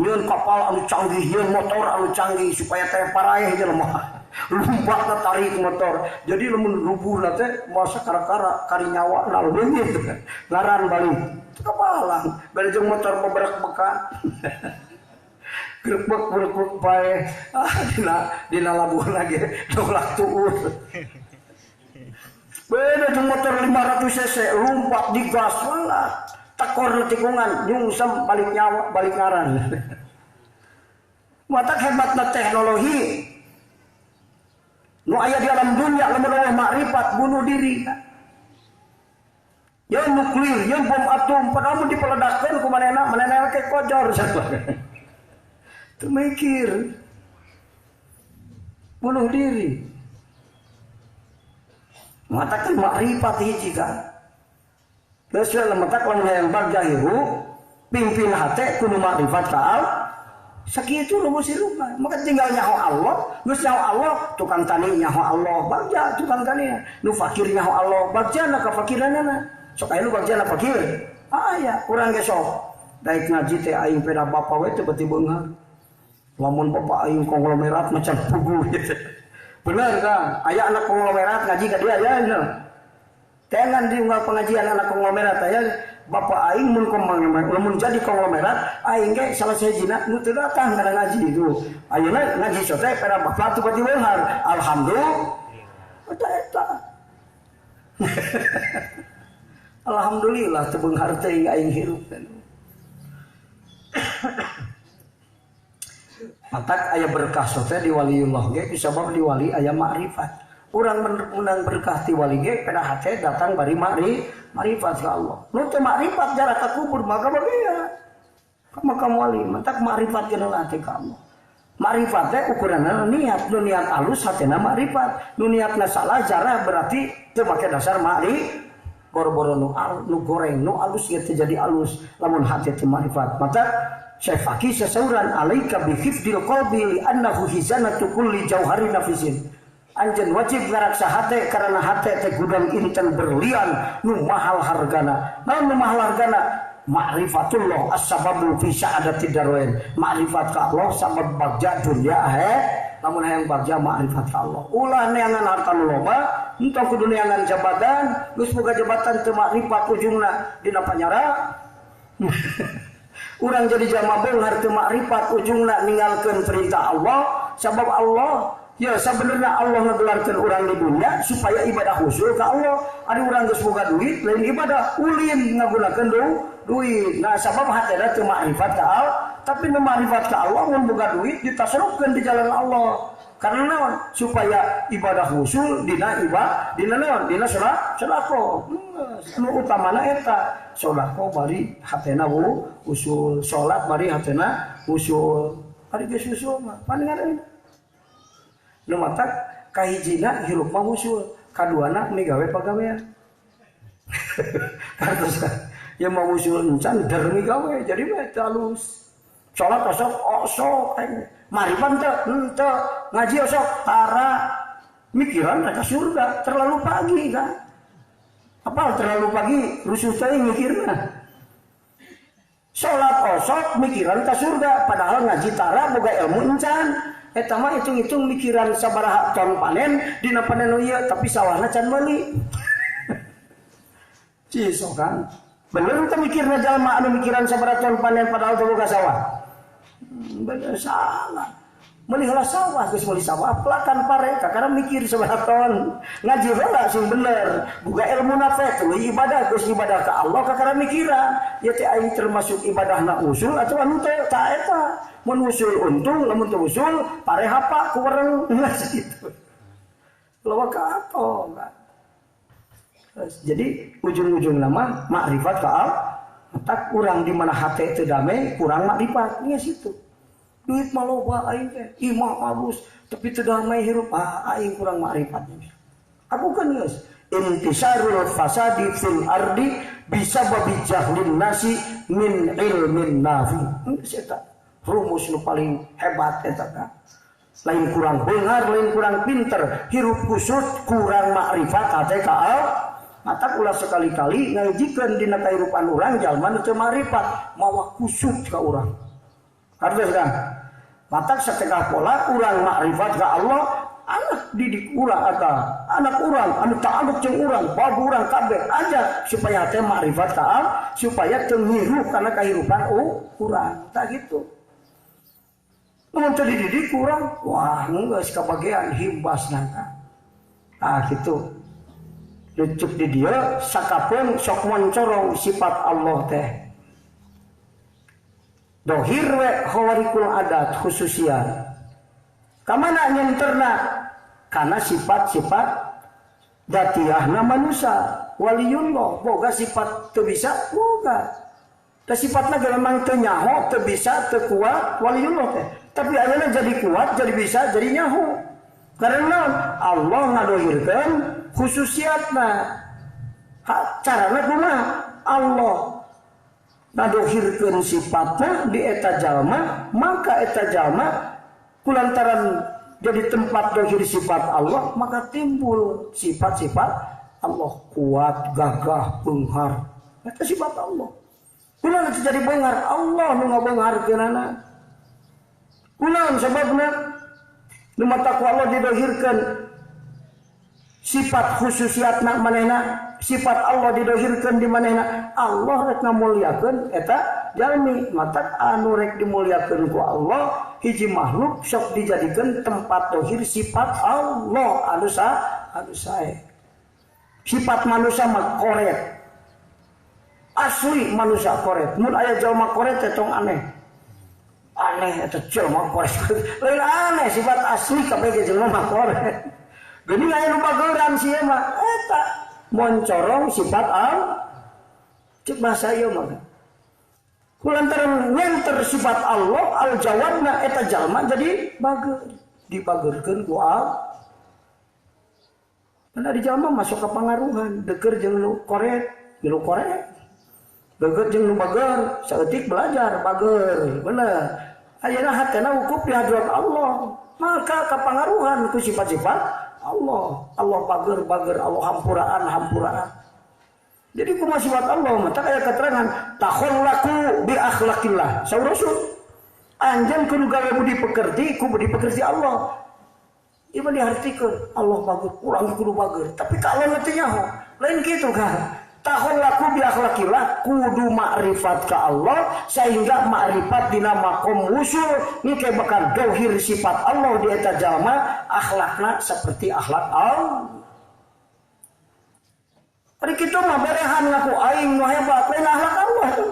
Nyeun kapal anu canggih, nyeun motor anu canggih supaya teh paraeh jelema. Lumpat tarik motor. Jadi lamun rubuhna teh moal sakara-kara kari nyawa na leungit. Ngaran balik. Kapalang, bari jeung motor beberak-bekan. Grebek-grebek bae. Ah dina labuhan lagi dolak tuur. Beda jeung motor 500 cc lompat di gas lah tekor tikungan nyungsem balik nyawa balik ngaran. Mata hebatna teknologi nu aya di alam dunia lamun eueuh makrifat bunuh diri. Ya nuklir, ya bom atom padahal mun dipeledakkeun ku manehna manehna ke kojor salah. Teu mikir bunuh diri. Matakan makrifat hiji kan. Geus we matak lamun hayang bagja hirup, pimpin hate kudu makrifat ka Allah. Sakitu rumus hirup mah. Maka tinggal nyaho Allah, geus nyaho Allah, tukang tani nyaho Allah, bagja tukang tani. Nu fakir nyaho Allah, bagja na kafakiranana. Sok aya nu bagja na fakir. Aya, urang ge sok. Daek ngaji teh aing peda bapa we teu beuti beunghar. Lamun bapa aing konglomerat macan puguh gitu. Bener kan? Aya anak konglomerat ngaji ka dia ya. Tengan di unggal pengajian anak konglomerat aya bapak aing mun konglomerat lamun jadi konglomerat aing ge salah sahijina nu teu datang kana ngaji itu. Ayeuna ngaji sote pera bapak teu pati beunghar. Alhamdulillah. Eta eta. Alhamdulillah teu beunghar teh aing hirup. Matak aya berkah sote di waliullah ge sabab di wali aya makrifat. Urang menang berkah ti wali ge pada hate datang bari makrifat ka Allah. Nu teu makrifat jarak ka kubur maka bagea. Ka makam wali matak makrifat geuna hate ka Allah. Makrifat teh ukuranna niat, nu niat alus hatena makrifat, nu niatna salah jarah berarti teu make dasar makrifat. Boro-boro nu goreng nu alus ge teu jadi alus lamun hate teu makrifat. Matak Syekh Faqih sesauran alaika bi hifdil qalbi li annahu hizanatu kulli jauhari nafisin. Anjeun wajib ngaraksa hate karena hate teh gudang inten berlian nu mahal hargana. Naon nu mahal hargana? Ma'rifatullah as-sababu fi sa'adati darwain. Ma'rifat ka Allah sabab bagja dunya akhir. Lamun hayang bagja ma'rifat ka Allah. Ulah neangan harta nu loba, entong kudu neangan jabatan, geus boga jabatan teu makrifat ujungna dina panyara. Urang jadi jalma beunghar teu makrifat ujungna ninggalkeun perintah Allah, sabab Allah ya sabenerna Allah ngagelarkeun urang di dunia supaya ibadah khusyuk ka Allah. Ari urang geus boga duit lain ibadah, ulin ngagunakeun duit. Nah sabab hatena teu makrifat ka Allah, tapi nu makrifat ka Allah mun boga duit ditasarufkeun di jalan Allah. Karena naon? Supaya ibadah khusyuk dina ibadah, dina naon? Dina sedekah. Nu utamana eta sedekah bari hatena usul, salat bari hatena usul. Ari geus usul mah paningan. Nu matak kahijina hirup mah usul, kaduana migawe pagawean. Kartos ya mau usul encan der migawe jadi mah teu alus. Salat osok osok maripan teu henteu, ngaji osok tara, mikiran rek ka surga terlalu pagi kan. Apal terlalu pagi rusuh teuing mikirna. Salat osok mikiran ka surga padahal ngaji tara boga ilmu encan. Eta mah hitung-hitung mikiran sabaraha ton panen dina panen ieu tapi sawahna can meuli. Cisok kan. Bener teh mikirna jalma anu mikiran sabaraha ton panen padahal teu boga sawah. Bener salah. Meuli heula sawah geus meuli sawah pelakan pare kakara mikir sabaraha ton. Ngaji heula sing bener, boga ilmu nafe tuluy ibadah geus ibadah ka Allah kakara mikiran. Ieu teh aing termasuk ibadahna usul atawa henteu ta eta. Mun usul untung, lamun teu usul pare hapa ku wereng gitu. Lawa ka ato. Jadi ujung-ujung nama makrifat ka Allah, tak kurang di mana hate teu damai, kurang makrifat nya situ. Duit mah loba aing teh, imah alus, tapi teu damai hirup, ah aing kurang makrifat. Aku kan geus intisarul fasadi fil ardi bisababi jahlin nasi min ilmin nafi. Geus eta rumus nu paling hebat eta ka. Lain kurang beunghar, lain kurang pinter, hirup kusut, kurang makrifat hate ka Allah. Matak ulah sekali-kali ngajikeun dina kahirupan urang jalma nu teu makrifat, mawa kusut ka urang. Hartos kan? Matak satengah pola urang makrifat ka Allah, anak didik urang atau anak urang anu ta'aluk jeung urang, babu urang kabeh aja supaya teh makrifat ka Allah, supaya teu ngiruh kana kahirupan urang. Tah gitu. Mun teu dididik urang, wah geus kabagean himbasna. Ah gitu. Lucuk di dia sakapeung sok moncorong sifat Allah teh. Dohir we khawarikul adat khususia. Kamana nyenterna? Karena sifat-sifat datiahna manusia waliyullah boga sifat teu bisa boga. Da sifatna ge memang teu nyaho, teu bisa, teu kuat waliyullah teh. Tapi ayeuna jadi kuat, jadi bisa, jadi nyaho. Karena Allah ngadohirkeun khususiatna. Carana kumaha? Allah ngadohirkeun sifatna di eta jalma, maka eta jalma kulantaran jadi tempat dohir sifat Allah, maka timbul sifat-sifat Allah kuat, gagah, beunghar. Eta sifat Allah. Kunaon teu jadi beunghar? Allah nu ngabeungharkeunana. Kunaon sababna? Nu mata ku Allah didohirkeun sifat khususiatna manehna, sifat Allah didohirkeun di manehna. Allah rek ngamuliakeun eta jalmi, matak anu rek dimuliakeun ku Allah hiji makhluk sok dijadikeun tempat dohir sifat Allah anu sae. Sifat manusia mah koret. Asli manusia koret. Mun aya jalma koret teh tong aneh. Aneh eta jelema koret. Lain aneh sifat asli kabeh ge jelema mah koret. Geuning aya nu bageuran sieun mah eta moncorong sifat al cek bahasa ieu mah. Kulantaran nyenter sifat Allah al jawabna eta jalma jadi bager, dibagerkeun ku al. Karena di jalma masuk ke pangaruhan, deker jeung nu koret, milu koret. Deker jeung nu bager, saeutik belajar bager, bener. Ayeuna hatena wukuf di hadrat Allah, maka kapangaruhan ku sifat-sifat Allah. Allah bager-bager, Allah hampuraan-hampuraan. Jadi kumaha sifat Allah mata aya keterangan takhallaku bi akhlaqillah. Saur Rasul anjeun kudu gawe budi pekerti ku budi pekerti Allah. Ieu mah dihartikeun Allah bager, urang kudu bager. Tapi kalau teu nyaho, lain kitu kan. Takhallaku bi akhlaqillah kudu makrifat ka Allah sehingga makrifat dina makom wusul engke bakal dohir sifat Allah di eta jalma akhlakna seperti akhlak Allah. Ari kitu mah berehan ngaku aing nu hebat lain akhlak Allah tuh.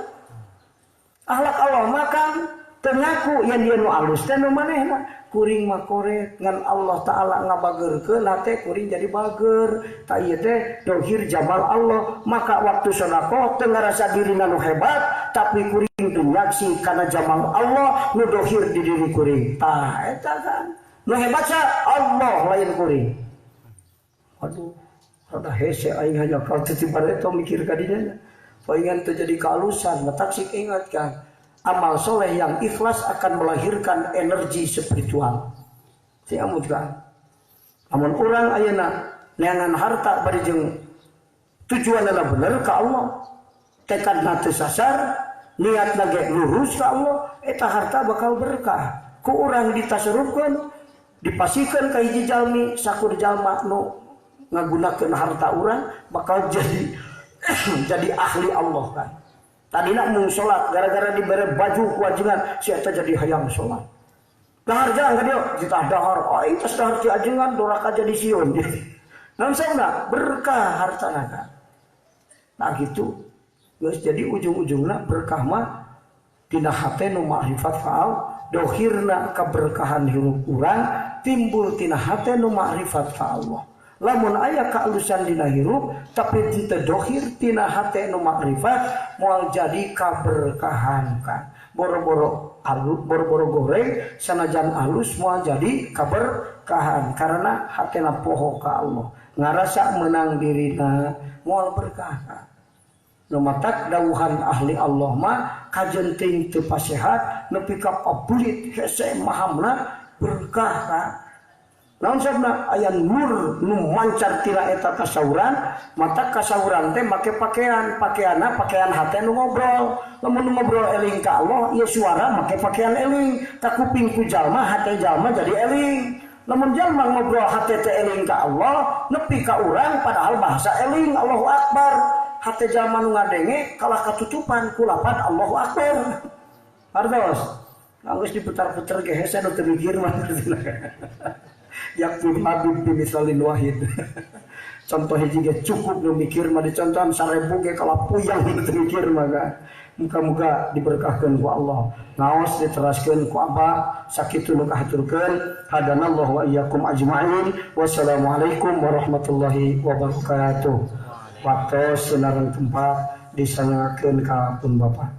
Akhlak Allah mah kan teu ngaku yen dia nu alus teh nu manehna. Kuring mah koret ngan Allah Ta'ala ngabageurkeun hate kuring jadi bager. Ta ieu teh dohir jamal Allah. Maka waktu sedekah teu ngarasa dirina nu hebat tapi kuring teu nyaksi kana jamal Allah nu dohir di diri kuring. Tah eta kan nu hebat sa Allah lain kuring. Aduh rada hese aing hanya kalau teu bareto mikir ka dinya. Paingan teu jadi kealusan, matak sik ingat kan. Amal soleh yang ikhlas akan melahirkan energi spiritual. Siamut kan? Amun urang ayeuna neangan harta bari jeung tujuanna bener ka Allah, tekadna teu sasar, niatna ge lurus ka Allah, eta harta bakal berkah. Ku urang ditasarufkeun, dipasihkeun ka hiji jalmi, sakur jalma nu ngagunakeun harta urang bakal jadi jadi ahli Allah kan. Tadina mung salat gara-gara dibere baju kewajiban si eta jadi hayang salat. Dahar jangan ka dieu ditah dahar. Aing tos dahar ti ajengan doraka jadi sieun. Naon sauna berkah hartana kan. Nah gitu. Geus jadi ujung-ujungna berkah mah dina hate nu makrifat faal dohirna keberkahan hirup urang timbul tina hate nu makrifat ka Allah. Lamun aya kaalusan dina hirup tapi teu dohir tina hate nu makrifat moal jadi kaberkahan kan. Boro-boro alus, boro-boro goreng sanajan alus moal jadi kaberkahan karena hatena poho ka Allah. Ngarasa menang dirina moal berkah. Nu matak dawuhan ahli Allah mah kajenting teu pasehat nepi ka pabulit hese mahamna berkah kan. Naon sabna aya nur nu mancar tina eta kasauran, mata kasauran teh make pakaian, pakaianna pakaian hate nu ngobrol. Lamun nu ngobrol eling ka Allah, ieu suara make pakaian eling, ka kuping ku jalma hate jalma jadi eling. Lamun jalma ngobrol hate teh eling ka Allah, nepi ka urang padahal bahasa eling Allahu Akbar. Hate jalma nu ngadenge kalah katutupan ku lapan Allahu Akbar. Hartos. Geus diputar-putar ge hese nu teu mikir mah. Yakfir habib bimisalin wahid. Contoh hiji ge cukup nu mikir mah dicontohan 1000 ge kalah puyang nu teu mikir mah kan. Muga-muga diberkahkeun ku Allah. Ngaos diteraskeun ku Abah sakitu nu kahaturkeun. Hadanallahu wa iyyakum ajmain. Wassalamualaikum warahmatullahi wabarakatuh. Waktos sinareng tempat disangakeun ka pun Bapak.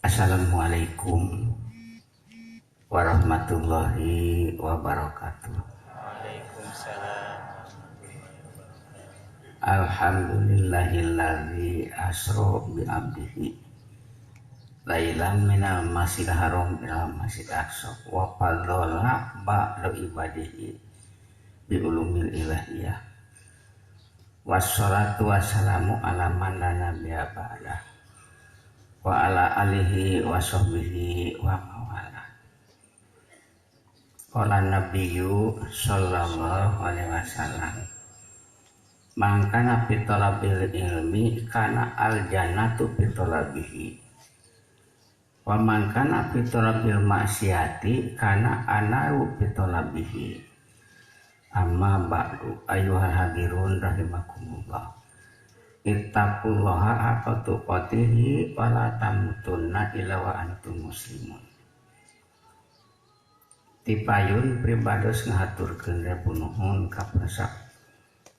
Assalamualaikum warahmatullahi wabarakatuh. Waalaikumsalam. Alhamdulillahilladzi asra bi abdihi lailan minal masjidil haram ilal masjidil aqsa wa fadhala ba'da ibadihi bi ulumil ilahiyah. Wassalatu wassalamu ala man la nabiyya ba'dah wa ala alihi wa sahbihi wa mawala. Qala nabiyyu sallallahu alaihi wasallam, man kana fi talabil ilmi kana al jannatu fi talabihi wa man kana fi talabil maksiati kana anaru fi talabihi. Amma ba'du, ayyuhal hadirun rahimakumullah. Ittaqullaha haqqa tuqatihi wa la tamutunna illa wa antum muslimun. Tipayun pribados ngahaturkeun rebu nuhun ka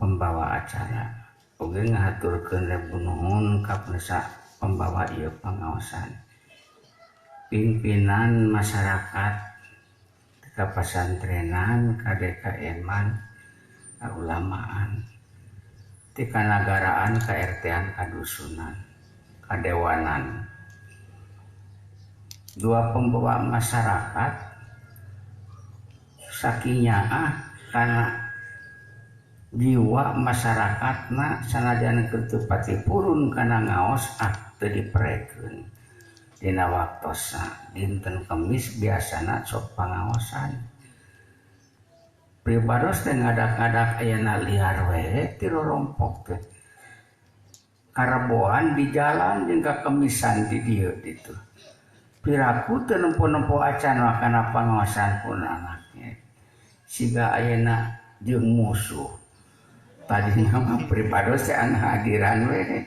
pembawa acara. Oge ngahaturkeun rebu nuhun ka pembawa ieu pangaosan. Pimpinan masyarakat ka pasantrenan, ka DKM-an, ka ulamaan, ti kanagaraan, ka RT-an, ka dusunan, ka dewanan. Dua pembawa masyarakat saking nyaah kana jiwa masyarakatna sanajan keur teu pati purun kana ngaos ah teu diperekeun. Dina waktosna dinten Kemis biasana sok pangaosan. Pribados teh ngadak-ngadak ayana liar we ti rorompok teh. Kareboan di jalan jeung kakemisan di dieu ditu. Piraku teu nempo-nempo acan kana pangaosan pun anaknya. Siga ayeuna jeung musuh. Tadina mah pribados teh hadiran we.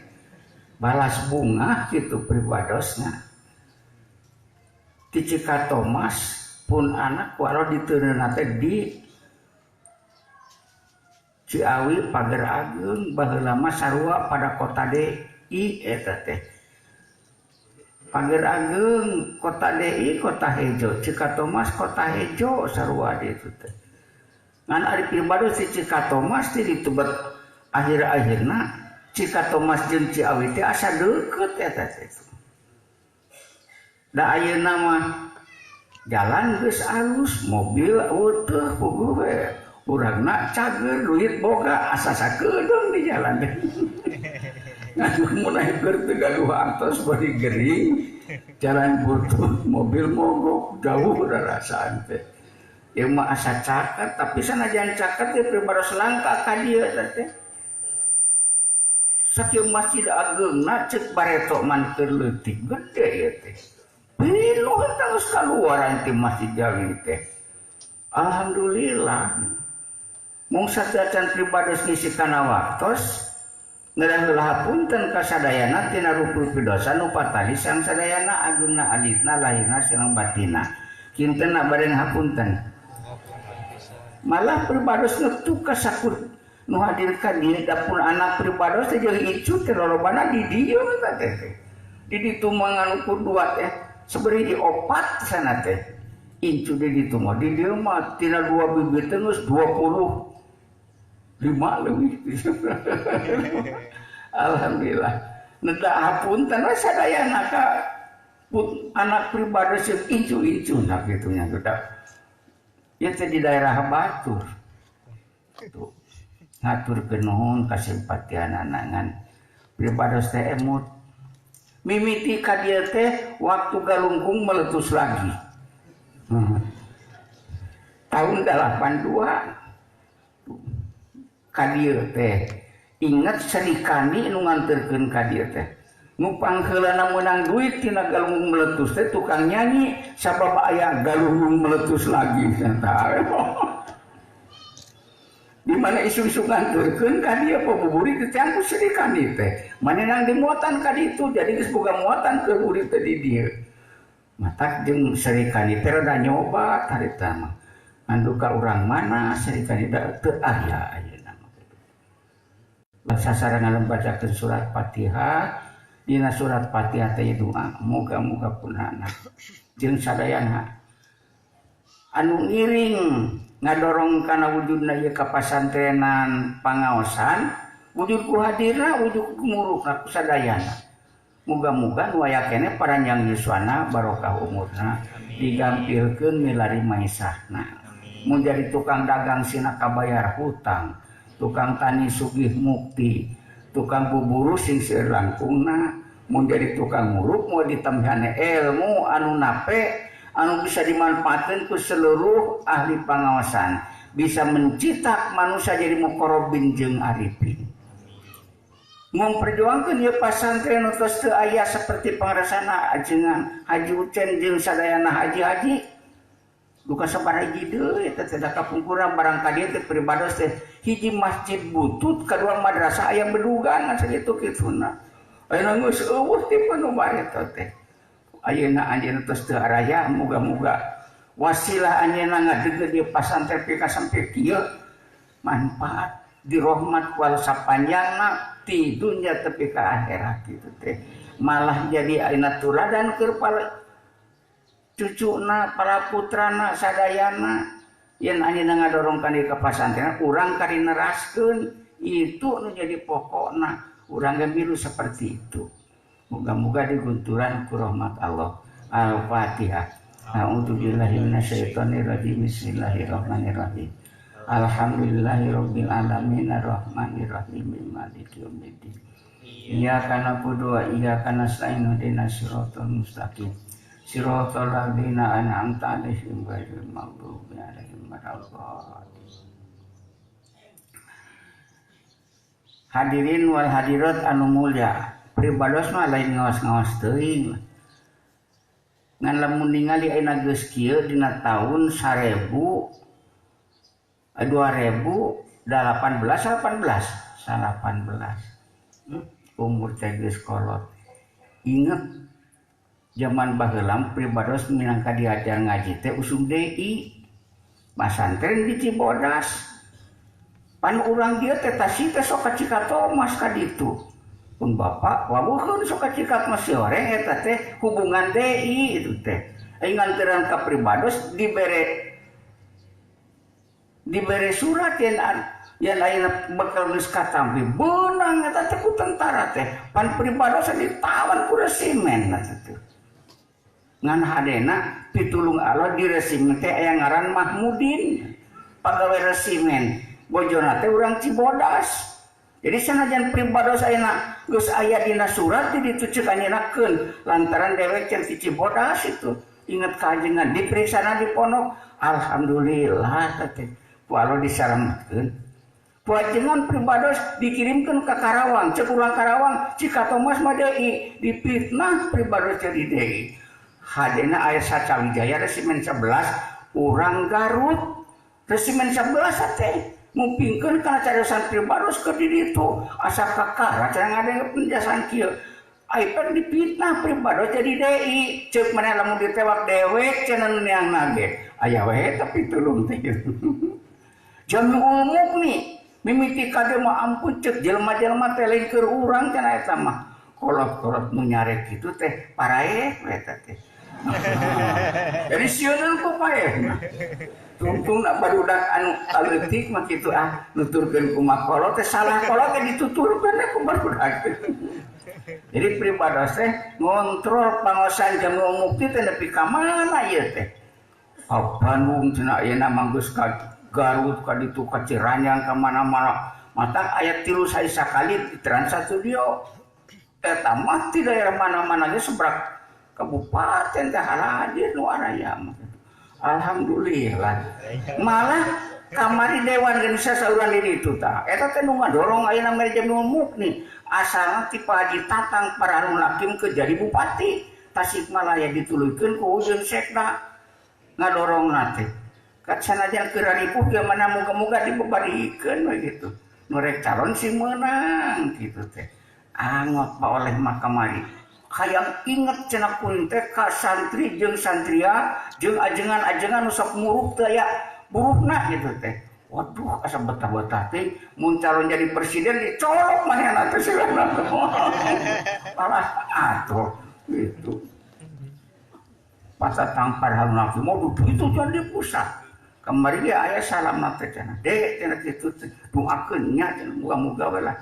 Balas bunga kitu pribadosna. Ti Cikatomas pun anak walau diteunana teh di Ciawi Pager Ageung baheula mah sarua pada kota DI eta teh. Pager Ageung kota DI kota Hejo, Cikatomas kota Hejo sarua di itu teh. Ngan ari pribados di Cikatomas teh ditebet akhir-akhirna Cikatomas jeung Ciawi teh asa deukeut eta teh. Da ayeuna mah jalan geus alus, mobil eueuh puguh we. Urangna cager, duit boga, asa sakedeung di jalan teh. Ngan mun aya keur teu gaduh artos bari gering, jalan butuh mobil mogok jauh rarasaan teh. Ieu mah asa caket, tapi sanajan caket teh pribados langka ka dieu teh. Sakieu Masjid Ageungna ceuk bareto man keur leutik gede ieu teh. Pinuh eta geus kaluaran ti Masjid Jami teh. Alhamdulillah. Mung sateuacan pribados ngisi kana waktos ngedah heula hapunten ka sadayana tina rupi-rupi dosa nu patali sang sadayana ageungna alitna lahirna sareng batina. Kintenna bade ngapunten. Malah pribados ngetu ka sakur nu hadir ka dieu dapun anak pribados teh jeung icu teh lolobana di dieu eta teh. Di ditu mah ngan ukur dua teh saberi di opat sana teh. Incu di ditu mah di dieu mah tina dua bibit teh geus 25 leuwih. Alhamdulillah. Neda hapunten we sadayana ka anak pribados jeung incu-incu nah kitu nya budak. Ieu teh di daerah Batur. Tuh. Ngaturkeun nuhun kasimpatianana ngan pribados teh emut. Mimiti ka dieu teh waktu galungkung meletus lagi. Tahun 82 ka dieu teh inget Srikandi nu nganterkeun ka dieu teh. Nu pangheulana meunang duit tina galungkung meletus teh tukang nyanyi sabab aya galungkung meletus lagi tah. Di mana isu-isu nganturkeun ka dieu pabuburit teh ku Srikandi teh. Manehna dimuatan ka ditu jadi geus boga muatan keur burit teh di dieu. Matak jeung Srikandi teh rada nyoba harita mah. Ngan duka urang mana Srikandi da teu aya ayeuna mah kitu. Sasarengan bacakeun surat Fatihah, dina surat Fatihah teh doa moga-moga punana jeung sadayana anu ngiring ngadorong kana wujudna ieu kapasantrenan pangaosan wujud ku hadirna wujud ku murukna ku sadayana. Muga-muga nu aya keneh paranjang yuswana barokah umurna digampilkeun milari maisahna. Mun jadi tukang dagang sina kabayar hutang, tukang tani sugih mukti, tukang buburu sing seueur langkungna, mun jadi tukang nguruk moal ditambahan ilmu anu nape anu bisa dimanfaatkan ku seluruh ahli pangawasan, bisa mencitak manusia jadi mukorobin jeung arifin. Memperjuangkan ieu pasantren nu tos teu aya seperti pangrasana ajengan Haji Ucen jeung sadayana haji-haji. Duka sabaraha hiji deui eta teh da kapungkuran barang ka dieu teh pribados teh hiji masjid butut kadua madrasah aya bedugan sakitu kituna. Ayeuna geus eueuh ti nu bareto teh. Ayeuna anjeunna tos teu araya muga-muga wasilah anjeunna ngadegkeun di pasantren pika sampe kieu manfaat dirahmat ku sapanjangna ti dunya tepi ka akhirat kitu teh. Malah jadi ayeuna tuladan keur para cucuna, para putrana, sadayana yen anjeunna ngadorong ka ka pasantren urang ka dineraskeun itu nu jadi pokokna urang ge milu seperti itu. Moga-moga digunturan ku rahmat Allah. Al-Fatihah. A'udzubillahi minasyaitonirrajim. Bismillahirrahmanirrahim. Alhamdulillahirabbil alamin arrahmanirrahim maliki yaumiddin. Iyyaka na'budu wa iyyaka nasta'in ihdinas siratal mustaqim. Siratal ladzina an'amta 'alaihim ghairil maghdubi 'alaihim waladdallin. Hadirin wal hadirat anu mulia, pribados mah lain ngaos-ngaos teuing. Ngan lamun ningali ayeuna geus kieu dina taun 2018 umur teh geus kolot. Inget zaman baheula pribados minangka diajar ngaji teh usum DI pasantren di Cibodas. Pan urang dieu teh tasi teh sok ka Cikatomas ka ditu. Pun bapak wawuheun sok ka Cikatomas si horeng eta teh hubungan DI itu teh. Aing nganteran ka pribados dibere surat yen ayeuna bakal geus katampi beunang eta teh ku tentara teh. Pan pribados ditawan ku resimen eta teh. Ngan hadena pitulung Allah di resimen teh aya ngaran Mahmudin pagawe resimen bojona teh urang Cibodas. Jadi sanajan pribados ayeuna geus aya dina surat di ditu ceuk anjeunnakeun lantaran dewek can ti Cibodas itu inget ka ajengan diperiksana di pondok alhamdulillah teh ku Allah disalametkeun. Ku ajengan pribados dikirimkeun ka Karawang ceuk urang Karawang Cikatomas mah deui dipitnah pribados jadi deui. Hadena aya Sacawijaya resimen 11 urang Garut resimen 11 teh ngupingkeun kana cariosan pribados keur di ditu asa kakara cenah ngadenge penjelasan kieu ai pan dipitnah pribados jadi DI ceuk maneh lamun ditewak dewek cenah nu neangna ge aya we tapi tulung teh Jamiul Mukni mimiti kade mah ampun ceuk jelema-jelema teh lain keur urang cenah eta mah kolot-kolot nu nyarek kitu teh paraeh we eta teh. Jadi sieun ku paeh. Tungtung nak barudak anu aleutik mah kitu ah nuturkeun kumaha kolot teh salah kolot teh dituturkeun ku barudak. Jadi pribados teh ngontrol pangosan Jamiul Mukti teh nepi ka mana ieu teh. Ka Bandung cenah ayeuna mah geus ka Garut ka ditu ka Ciranjang ka mana-mana. Matak aya 3 sakali di Trans Studio. Eta mah di daerah mana-mana ge sebrak kabupaten teh hadir nu araya mah. Alhamdulillah. Malah kamari dewan geus sauran di ditu tah. Eta teh nu ngadorong ayeuna mere Jamiul Mukni. Asalna ti Pak Haji Tatang Pararun Hakim ke jadi bupati Tasikmalaya dituluykeun ku Ujun Sekda ngadorongna teh. Kat sanajan keur ripuh ge mana muga-muga dibebarikeun we gitu. Nu rek calon sing meunang kitu teh. Angot pa oleh mah kamari. Hayang inget cenah kuring teh ka santri jeung santria jeung ajengan-ajengan nu sok muruk teh aya burukna gitu teh. Waduh asa betah-betah teh mun calon jadi presiden dicolok manehna teh silana. Alah atuh gitu. Pasatang Parharun Hakim mau duduk itu jadi pusat. Kamari ge aya salamna teh cenah. Dek cenah kitu teh doakeun nya cenah muga-muga we lah.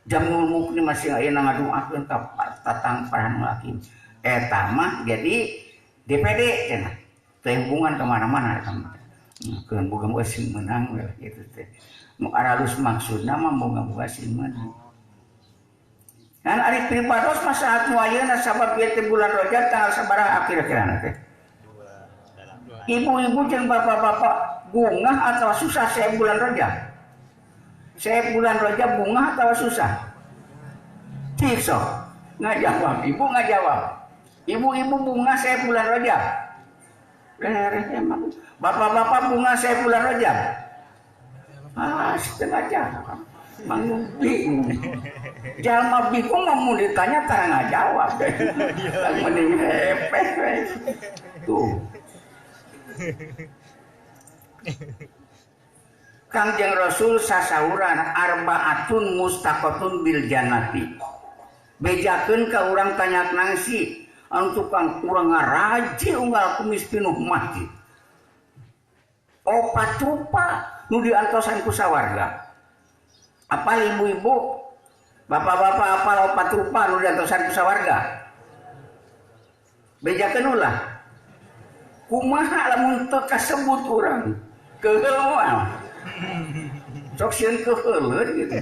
Jamiul Mukni masih ayeuna ngadoakeun ka Tatang Parharun Hakim. Eta mah jadi DPD cenah. Teh hubungan ka mana-mana eta mah. Keun muga-muga sing meunang we kitu teh. Nu aralus maksudna mah muga-muga sing meunang. Dan ari pribados mah saat nu ayeuna sabab ieu teh bulan Rajab tanggal sabaraha akhir-akhirna teh. Ibu-ibu jeung bapak-bapak bungah atau susah saya bulan Rajab? Saya bulan Rajab bungah atau susah? Cik sok ngajawab, ibu ngajawab. Ibu-ibu bungah saya bulan Rajab. Rehe emang. Bapak-bapak bunga saya bulan Rajab. Ah, setengah jam. Mang bingung. Jalma bingung mau ditanya tara ngajawab. Mending hepeh we. Tuh. Kangjeng Rasul sasauran arbaatun mustaqatun bil jannati. Bejakeun ka urang tanya nangsi anu tukang urang ngaraji unggal kumis pinuh masjid. Opat rupa nu diantosan ku sawarga. Apal ibu-ibu, bapak-bapak apal opat rupa nu diantosan ku sawarga. Bejakeun ulah. Kumaha lamun teu kasebut urang? Keuheul moal. Sok sieun keuheuleun gitu.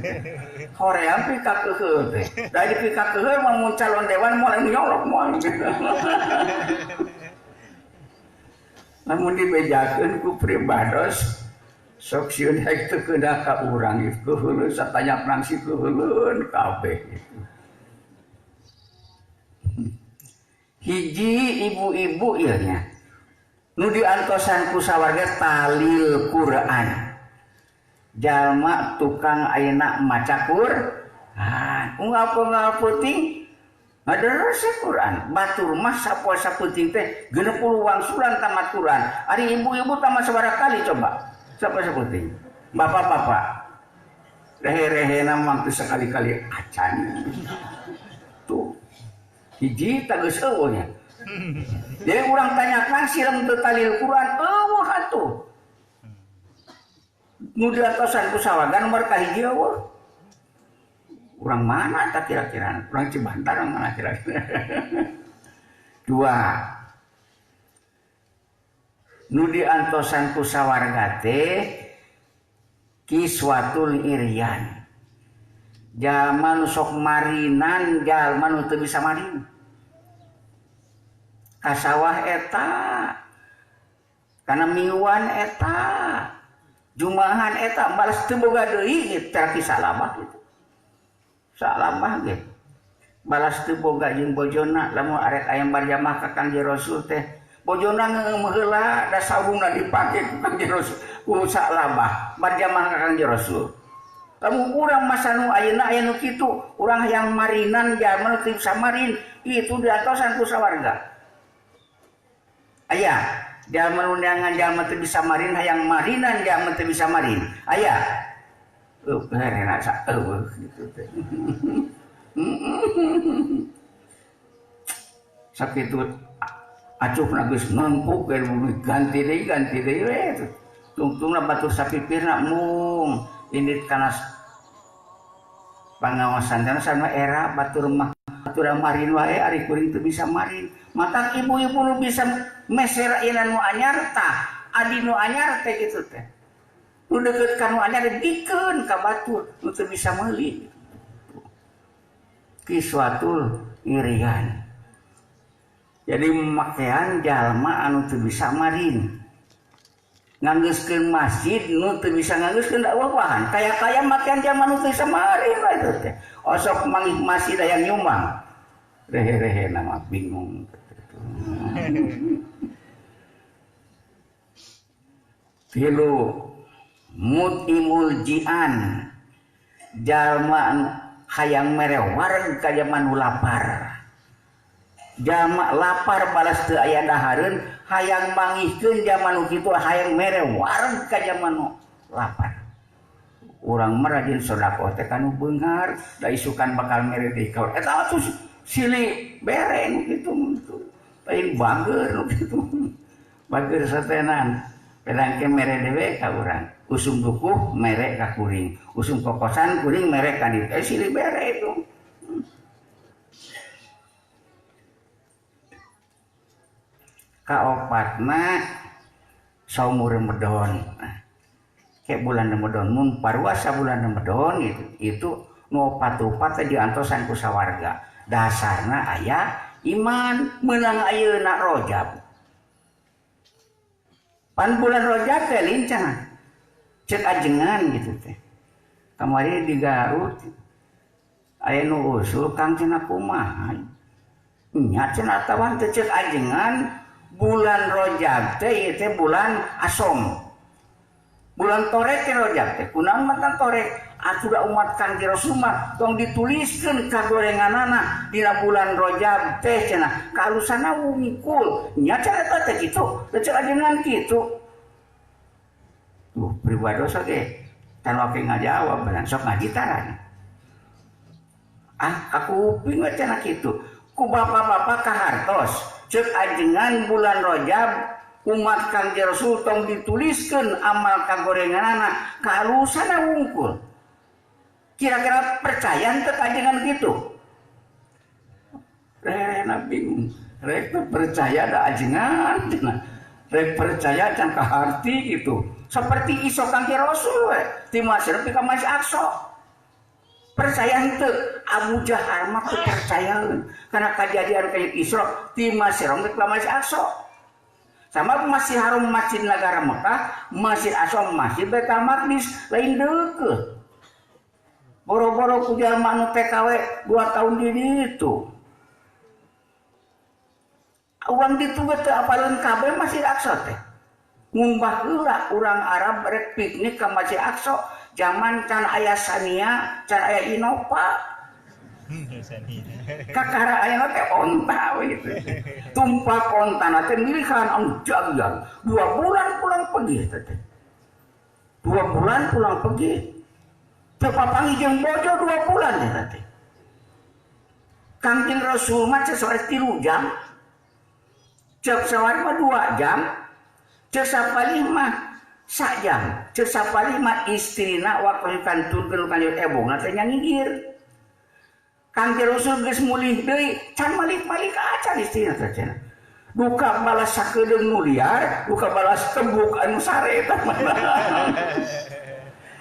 Hoream pi ka keuheul teh. Da di pi ka keuheul mah mun calon dewan moal nyolok moal. Lamun dibejakeun ku pribados sok sieun hek teu keunah ka urang ieu keuheuleun satanya prangsi keuheuleun kabeh gitu. Hiji ibu-ibu ieu nya. Nu diantosan ku sawarga talil Quran. Jalma tukang ayeuna maca Quran, unggal-unggal peuting ngaderese Quran. Batur mah sapoe sapeuting teh 60 wangsulan tamat Quran. Ari ibu-ibu tamat sabaraha kali coba? Sapoe sapeuting. Bapak-bapak rehe-rehena mah teu sekali-kali acan. Tuh. Hiji tah geus eueuh nya. Jadi urang tanyakan silam teu talil Quran eueuh atuh. Nu diantosan ku sawarga nomor kahiji eueuh. Urang mana tah kira-kira? Urang Cibantar urang mana kira-kira? Dua. Nu diantosan ku sawarga teh kiswatul iryan. Jalma nu sok marinan, jalma nu teu bisa marin. Ka sawah eta, kana miuan eta, jumahan eta balas teu boga deui gitu, terapi salamah gitu. Salamah ge. Balas teu boga jeung bojona lamun arek ayam barjamah ka Kangjeng Rasul teh. Bojona ngeungeum heula da saurungna dipake ku Kangjeng Rasul ku salamah barjamah ka Kangjeng Rasul. Lamun urang masa nu ayeuna aya nu kitu, urang hayang marinan jalma nu teu bisa marin, itu diantosan ku sawarga. Aya jalma nu neangan jalma teu bisa marin hayang marinan jalma teu bisa marin. Aya. Eueuh sa eueuh kitu teh. Sakitu acuhna geus nengkuk ge ganti deui we. Tungtungna batur sapipirna mung indit kana pangawasan kana sama era batur mah batur marin wae ari kuring teu bisa marin. Matak ibu-ibu nu bisa meser ayeuna nu anyar tah, adi nu anyar teh kitu teh. Nu deukeut ka nu anyar dikeun ka batur nu teu bisa meuli. Kiswatul irian. Jadi makean jalma anu teu bisa marin. Nganggeuskeun masjid nu teu bisa nganggeuskeun dakwah bahan. Kaya-kaya makean jalma nu teu bisa marin we teh. Osok manggih masjid aya nyumbang. Rehe-rehe nama bingung. Tilu mutimul jian jalma hayang mere wareg ka jalma nu lapar. Jalma lapar balas teu aya dahareun hayang mangihkeun jalma nu kitu hayang mere wareg ka jalma nu lapar. Urang mah rajin sedekah teh kanu beunghar da isukan bakal mere deui ka eta atuh silih bere nu kitu lain bager nu kitu. Bager satenan pedang ke mere dewe ka urang. Usum dukuh mere ka kuring, usum kokosan kuring mere ka ditu. Silih bere itu. Kaopatna saumu Ramadan. Kayak bulan Ramadan mun paruasa bulan Ramadan gitu. Itu nu opat rupa teh diantosan ku sawarga. Dasarna aya iman meunang ayeuna Rajab. Pan bulan Rajab teh lincah. Cek ajengan gitu teh. Kamari di Garut aya nu usul Kang cenah kumaha. Nya cenah tawan teh cek ajengan Bulan Rajab teh ieu teh bulan asom. Bulan torek teh Rajab teh. Kunaon matan torek? Atuh da umat Kangjeng Rasul mah tong dituliskeun kagorenganana dina bulan Rajab teh cenah. Kaalusanna wungkul. Nya cenah eta teh kitu, da cek ajengan kitu. Tuh pribadosa ge tan wake ngajawab bener sok ngaji taranya. Ah, aku kuping we cenah kitu. Ku bapak-bapak kahartos cek ajengan bulan Rajab umat Kangjeng Rasul tong dituliskeun amal kagorenganana kaalusanna wungkul. Kira-kira percaya teu ajengan kitu? Rerena bingung. Rek teu percaya da ajengan cenah. Rek percaya can kaharti gitu. Seperti iso Kangjeng Rasul we ti Mesir ka Masjid Aqsa. Percaya henteu Abu Jahal mah teu percayaeun karena kajadian kayak Isra ti Mesir ka Masjid Aqsa. Sama Masjid Haram Masjid Negara Mekah, Masjid Aqsa Masjid Baitul Maqdis lain deukeut. Boro-boro ku jalma anu TKW 2 tahun di ditu. Urang ditu ge teu apaleun kabeh Masjid Aqsa teh. Ngumbah heula urang Arab rek piknik ka Masjid Aqsa zaman can aya Sania, can aya Innova. Kakara ayeuna teh onta we gitu. Tumpak ontana teh milihan anu jagjag. 2 bulan pulang pergi teh. 2 bulan pulang pergi. Teu papanggih jeung bojo 2 bulan teh teh. Kangjeng Rasul mah cek sore 3 jam. Cek sore mah 2 jam. Cek sapalih mah sajam. Cek sapalih mah istrina waktu kanturkeun ka ebongna teh nyangigir. Kangjeng Rasul geus mulih deui, can malik-malik acan istrina teh cenah. Duka balas sakedeung nu liar, duka balas tebuk anu sare eta mah.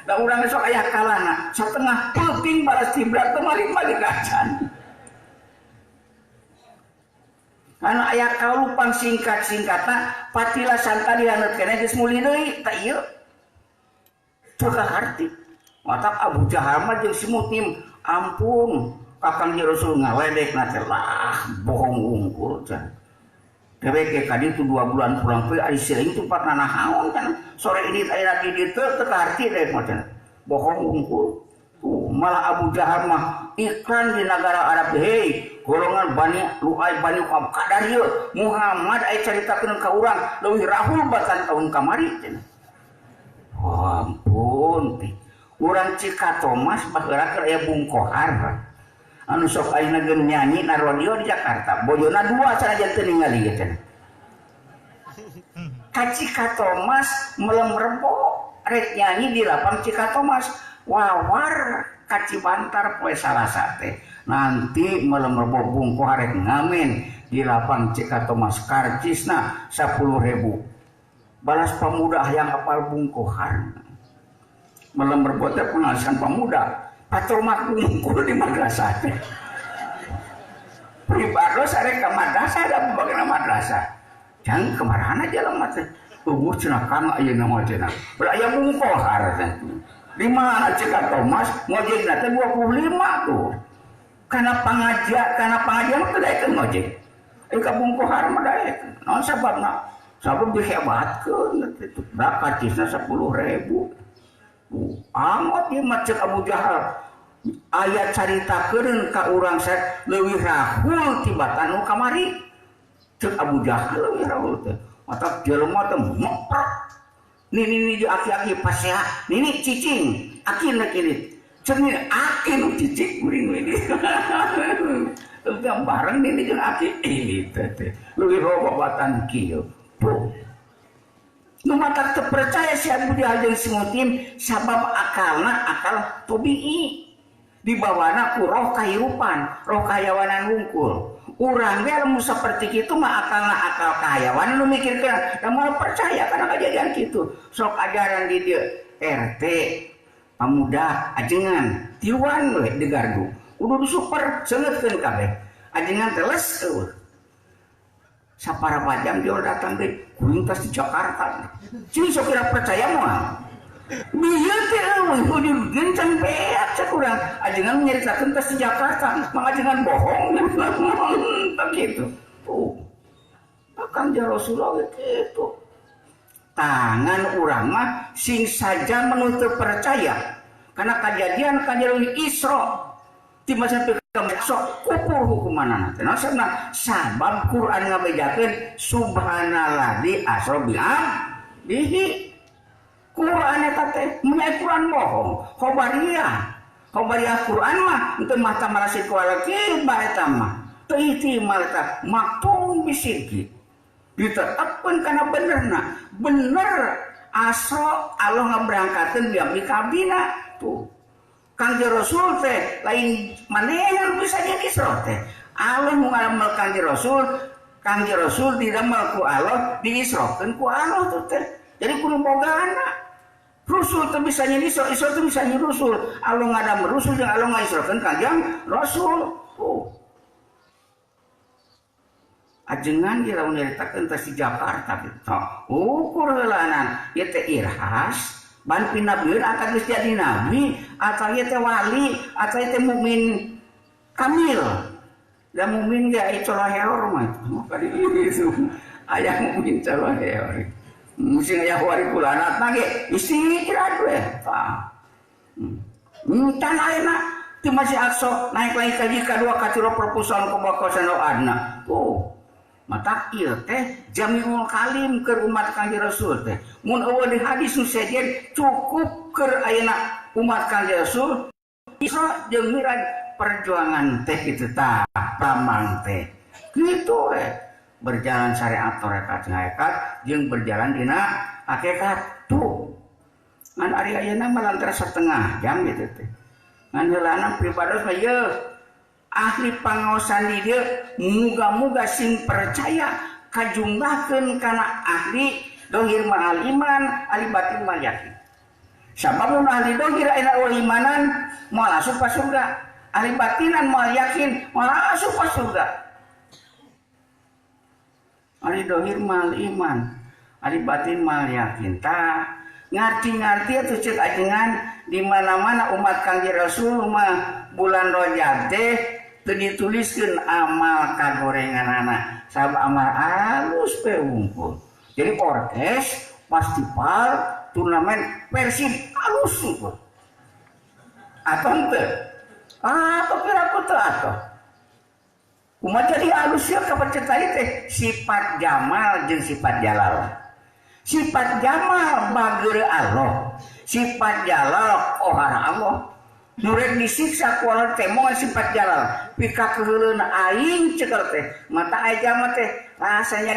Da urang sok aya kalana, satengah peuting balas tibrak teh malik-malik acan. Anu aya kalupan singkat-singkatna patilasan tadi haneut keneh geus mulih deui tah ieu. Teu kaharti. Matak Abu Jahal mah jeung si Mutnim, ampun Kangjeng Rasul ngaledekna teh lah bohong wungkul cenah. Dewek ge ka ditu 2 bulan pulang pe ari siring tumpat nanahaon cenah. Sore ini aya lagi dieu teu kaharti dewek mah cenah. Bohong wungkul. Tuh malah Abu Jahal mah iklan di negara Arab, hei golongan Bani Lu'ay Bani Qam kadar ieu Muhammad aya caritakeun ka urang leuwih rahul batan tahun kamari cenah. Oh, ampun teh. Urang Cikatomas baheula keur aya Bung Kohar. Anu sok ayeuna geun nyanyi na radio di Jakarta. Bojona 2 sanajan teu ningali ge cenah. Ka Cikatomas melem rebo rek nyanyi di lapang Cikatomas. Wawar ka Cibantar poe Salasa teh. Nanti melem rebo Bung Kohar rek ngamen di lapang Cikatomas karcisna 10.000. Balas pemuda hayang apal Bung Kohar. Melem rebo teh pengalisan pemuda. Patromah ngumpul di madrasah teh. Pribados arek ka madrasah da bagaimana madrasah. Jangan kemarana jelema teh. Eueuh cenah kang ayeuna mah cenah. Beulah aya Bung Kohar teh. Di mana Cikatomas ngojekna teh 25 tuh. Kana pengajian teh daekeun ngojek. Euy ka Bung Kohar mah daekeun. Naon sababna? Sabab dihebatkeun kitu. Da karcisna 10.000. Angot ieu mah cek Abu Jahal. Aya caritakeun ka urang set leuwih rahul tibatan nu kamari. Cek Abu Jahal leuwih rahul teh. Matak jelema teh meprek. Nini jeung aki-aki pasea, nini cicing, aki na kini. Cek nini aki nu cicing kuring ini. Teu bareng nini jeung aki ini teh teh. Leuwih robatan kieu. Tuh. Nu matak teu percaya si Abu Jahal jeung si Mutim sabab akalna akal tobii. Dibawana ku roh kahirupan, roh kahayawanan wungkul. Urang ge lamun saperti kitu mah akalna akal kahayawan nu mikirkeun, da moal percaya kana kajadian kitu. Sok ajaran di dieu RT pamuda ajengan tiluan we di gardu. Udah super seungeutkeun kabeh. Ajengan teh les eueuh. Saparapat jam dia datang deui, kuring tas di Jakarta. Cing sok kira percaya moal. Bieu teh eueuh kudu gencang beak cek urang. Ajengan nyaritakeun tas di Jakarta, mang ajengan bohong. Tah kitu. Tuh. Kangjeng Rasulullah kitu. Tangan urang mah sing saja menuntut percaya karena kejadian kejadian Isra di masa sok kupur hukumanana teh. Nah, sabab Quran ngabejakeun subhanalladzi asra bi abdihi. Quran eta teh mun Quran bohong, khobariyah. Khobariyah Quran mah teu mata marasi kualaki bae eta mah. Teu ihtimal eta maktum bisirki. Ditetapkeun kana benerna. Bener asra Allah ngaberangkatkeun bi kabina tuh. Kangjeng Rasul teh lain manehna bisa jadi Isra teh. Allah nu ngadamel Kangjeng Rasul, Kangjeng Rasul didamel ku Allah, diisrokeun ku Allah tuh teh. Jadi kudu bogana. Rasul teh bisa jadi Isra, Isra teh bisa jadi Rasul. Allah ngadamel Rasul jeung Allah ngaisrokeun Kangjeng Rasul. Tuh. Ajengan ge lamun nyaritakeun teh di Jakarta kitu. Ukur heulanan ieu teh irhas ban pinabieun akan geus jadi nabi atau ieu teh wali atau ieu teh mukmin kamil. Da mukmin ge aya coloheor mah. Itu aya mukmin coloheor. Mesti aya wali kulanat mah ge isi kira we. Tah. Tan ayeuna ti masih akso naik lagi ka jika dua ka tilu proposal ku bakosan adna. Tuh. Mata ieu teh jamiul kalim keur umat Kangjeng Rasul teh. Mun eueuh di hadis nu sejen cukup keur ayeuna umat Kangjeng Rasul Isra jeung Miraj perjuangan teh kitu tah pamang teh. Kitu we berjalan syariat tarekat jeung hakikat jeung berjalan dina hakikat tuh. Ngan ari ayeuna mah lantaran setengah jam kitu teh. Ngan heulana pribados mah yeuh ahli pangaosan di dieu muga-muga sing percaya kajumlahkeun kana ahli dohir ma'al iman ahli batin ma'al yakin. Sabab mun ahli dohir aya imanan moal asup ka surga, ahli batinan moal yakin moal asup ka surga. Ahli dohir ma'al iman, ahli batin ma'al yakin. Tah ngarti-ngarti atuh ceuk ajengan di mana-mana umat Kangjeng Rasul mah bulan Rajab teh teu dituliskeun amal kagorenganana sabab amal alus pe unggul. Jadi orkes, festival, turnamen Persib alus unggul. Atau henteu? Atau kira ku teu atuh. Kumaha jadi alus ieu kapercaya tadi teh sifat jamal jeung sifat jalal. Sifat jamal bageur Allah, sifat jalal kohara Allah. Nu rek disiksa ku Allah teh moal sifat jalal. Pika keuheuleun aing cekel teh, mata aya jalma teh rasanya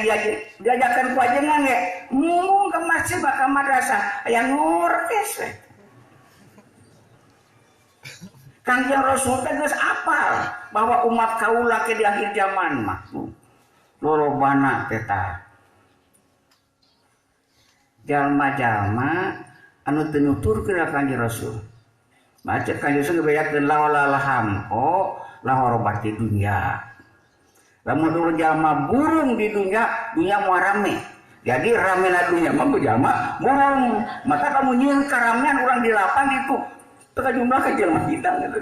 diajakan ku ajengan ge, mung ke masjid ka madrasah aya ngorkes we. Kangjeng Rasul teh geus apal bahwa umat kaula ke di akhir zaman mah lolobana teh tah. Jalma-jalma anu teu nuturkeun ka Kangjeng Rasul. Baca Kangjeng Rasul ngebejakeun laola lahamko lahorobati dunya. Lamun urang jalma burung di dunya, dunya moal rame. Jadi ramena dunya mah ku jalma burung. Maka kamu nyieun karamean urang di lapang itu teu kajumlah ka jalma hidang gitu.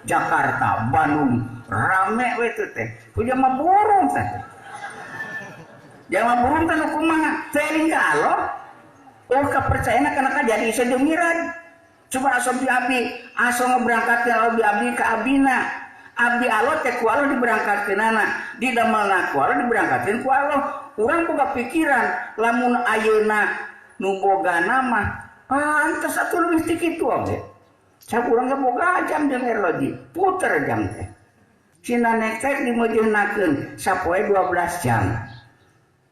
Jakarta, Bandung rame we teh teh. Ku jalma burung teh. Jalma burung teh nu kumaha? Teu eling ka Allah. Oh kepercayaan kana jadi Isra jeung Miraj. Coba aso bi abdi, aso ngeberangkatkeun bi abdi ka abdina. Abdi Allah teh ku Allah diberangkatkeunana, didamelna ku Allah diberangkatkeun ku Allah. Urang boga pikiran lamun ayeuna nu bogana mah pantes atuh leuwih ti kitu oge. Cak urang ge boga jam jeung erloji, puter jam teh. Cina nek teh dimeujeunnakeun sapoe 12 jam.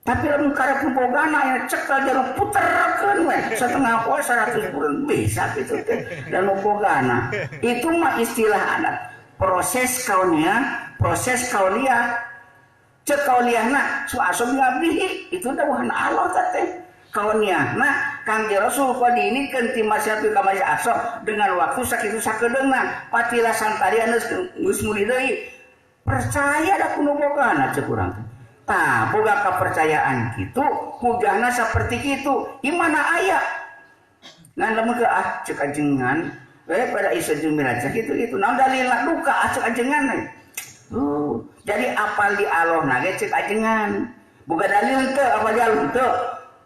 Tapi lamun karep bogana ya cekel jalan puterkeun we setengah poe 100 bulan bisa kitu teh dan bogana. Itu mah istilah adat. Proses kaunia, proses kauliah. Cek kauliahna su asup ngabdihi itu dawuhan Allah teh. Kauniahna Kangjeng Rasul qadinikeun ti masyarakat ka Masjid Aqsa dengan waktu sakitu sakedeungna patilasan tadi anu geus muli deui. Percaya da kudu bogana cek urang teh. Tah boga kepercayaan kitu hujahna saperti kitu imana aya ngan lamun ke ah cek ajengan we pada Isra jeung Miraj kitu kitu naon dalilna duka ah cek ajengan. Jadi apal di Allah na ge cek ajengan. Boga dalil teu apal di Allah teu.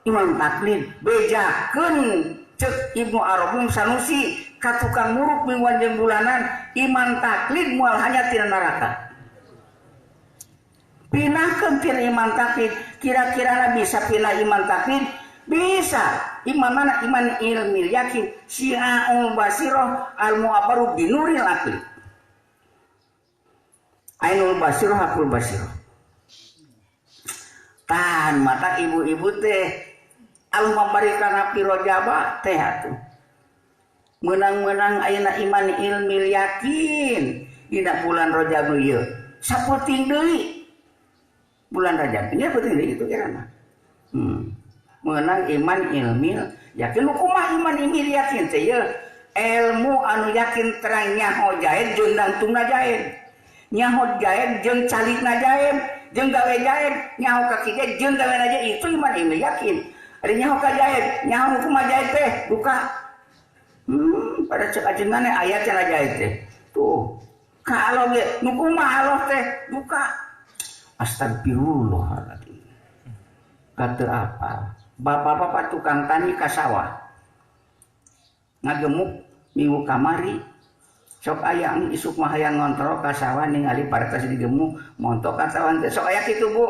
Iman taklid bejakeun cek Ibnu Arabi Sanusi ka tukang muruk mingguan jeung bulanan iman taklid moal hanya tina neraka. Pinahkeun tina iman taklid, kira-kirana bisa pinah iman taklid? Bisa. Iman mana? Iman ilmil yakin, syi'a'ul basiroh al mu'abbaru binuril aqli. Ainul basiroh hakul basiroh. Tahan mata ibu-ibu teh Allah memberikan api rojaba teh atuh. Menang-menang ayeuna iman ilmil yakin dina bulan Rajab ieu. Saputing deui. Bulan Rajab nya penting deui itu kirana. Menang iman ilmil yakin. Nu kumaha iman ilmil yakin teh ieu? Ilmu anu yakin terang nyaho jaed jeung dangtungna jaed. Nyaho jaed jeung calikna jaed, jeung gawe jaed, nyaho ka kieu jeung gawe aja itu iman ilmil yakin. Ari nyaho ka jaed, nyaho kumaha jaed teh duka. Pada cek ajengan aya cenah jaed teh. Tuh. Ka Allah ge nu kumaha Allah teh duka. Astagfirullahaladzim. Kata apa? Bapak-bapak tukang tani ka sawah. Ngagemuk minggu kamari. Sok aya isuk mah hayang ngontrol ka sawah ningali paretas digemuk montok ka sawah teh. Sok aya kitu Bu.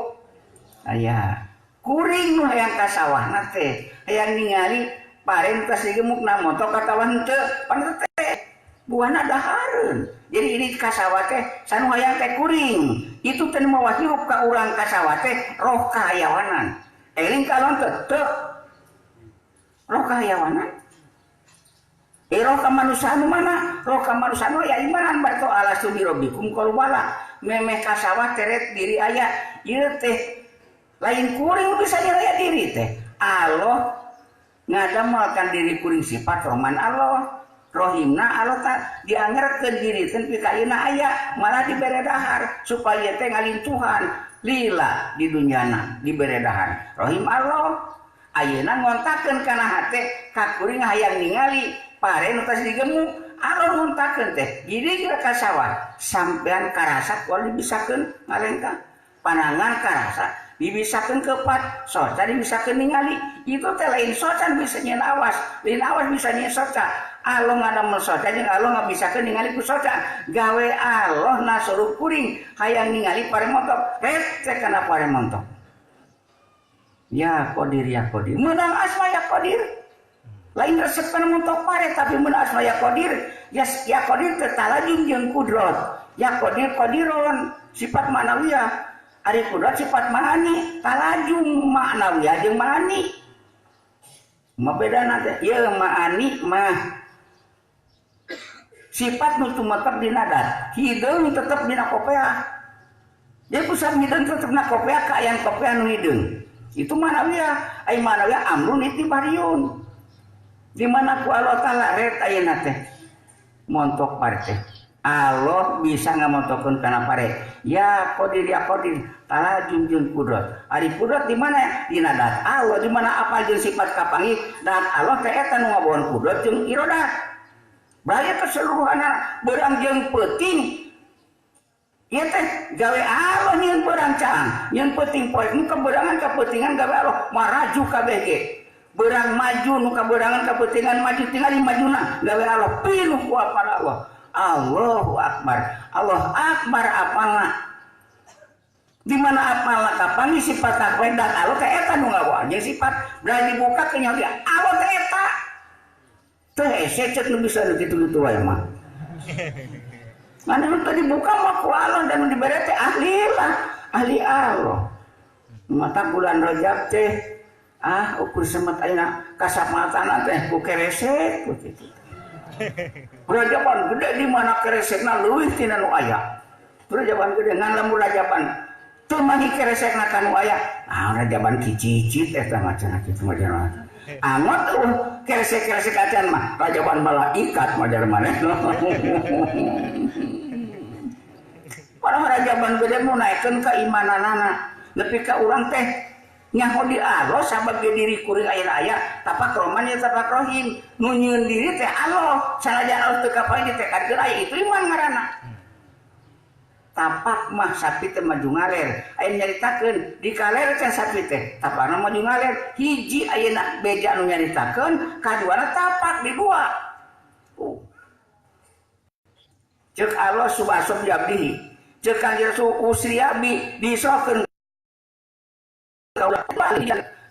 Aya. Kuring nu hayang ka sawahna teh, hayang ningali parentas digemuk na montok ka sawah henteu, pan teh buahna dahareun. Jadi ini ka sawah teh sanu hayang teh kuring. Itu teh mawa hirup ka urang ka sawah teh roh kahayawanan. Eling kalon teh teu roh kahayawanan. Roh kamanusiaan mana? Roh kamanusiaan ya imanan barto ala subi robbikum qalu bala. Memeh ka sawah teret diri aya. Ieu teh lain kuring bisa nyeraya diri teh. Allah ngadamelkan diri kuring sifat rohman Allah. Rohimna Allah tak diangerkeun diri teh pika ayeuna aya malah dibere dahar supaya teh ngalintuhan lila di dunyana dibere dahar. Rohim Allah ayeuna ngontakeun kana hate ka kuring hayang ningali pare nu tos digemuk Allah ngontakeun teh jadi ka sawah sampean karasa kual dibisakeun ngalengkah panangan karasa dibisakeun kepat soca dibisakeun ningali itu teh lain soca bisa nyeun awas lain awas bisa nyeun soca. Allah ngadamel soca jeung Allah ngabisakeun ningali ku soca gawe Allah nasuruh kuring hayang ningali pare montok ret teh kana pare montok ya qadir ya qadir meunang asma ya qadir lain resep kana montok pare tapi meunang asma ya qadir ya, ya qadir teh talajung jeung kudrat ya qadir qadiron sifat manawiyah ari kudrat sifat maani talajung maknawiyah jeung maani mah bedana teh ieu maani mah sifat nu tumetep dina dat hideung tetep dina kopea. Jadi pusat hideung tetep dina kopea kaayaan kopea nu hideung itu manawiyah ai manawiyah amrun itibariun di mana ku Allah taala ret ayeuna teh montok pare teh Allah bisa ngamontokeun kana pare ya qadir ya qadir talajung jeung kudrat ari kudrat di mana dina dat Allah di mana apal jeung sifat kapanggih dat Allah teh eta nu ngabawan kudrat jeung iradat. Berarti keseluruhan berang jeung peuting ieu teh gawe Allah nyieun berang caang nyieun peuting poe nu kaberangan kapeutingan gawe Allah maraju kabeh ge berang maju nu kaberangan kapeutingan maju tingali majuna gawe Allah pinuh ku apal Allah. Allahu akbar Allah akbar apalna di mana apalna kapanggih sifat takwa dan Allah teh eta nu ngawa jeung sifat berani dibuka ke nyaho dia Allah teh eta teh hese cek nu bisa nu kitu-kitu wae mah. Mana nu tadi buka mah ku Allah dan nu dibere teh ahli lah, ahli Allah. Mata bulan Rajab teh ah ukur semet ayeuna kasamatana teh ku keresek ku kitu. Rajaban gede di mana keresekna leuwih tina nu aya. Rajaban gede ngan lamun rajaban teu mangi keresekna ka nu aya. Ah rajaban kicicit eta mah cenah kitu mah cenah. Angot keresek-keresek acan mah rajaban malaikat mah maneh. Padahal rajaban gede nu naekeun keimananana nepi ka urang teh nyaho di Allah sabab ge diri kuring ayeuna aya tapak roman ya tapak rohim nu nyieun diri teh Allah sanajan Allah teu kapanggih teh kadeur aya itu iman ngaranna. Tapak mah sapi teh maju ngaler. Aya nyaritakeun di kaler teh sapi teh tapakna maju ngaler. Hiji ayeuna beja nu nyaritakeun, kaduana tapak di dua. Ceuk Allah subhanahu wa. Ceuk Kanjeng Rasul usriya bi disokeun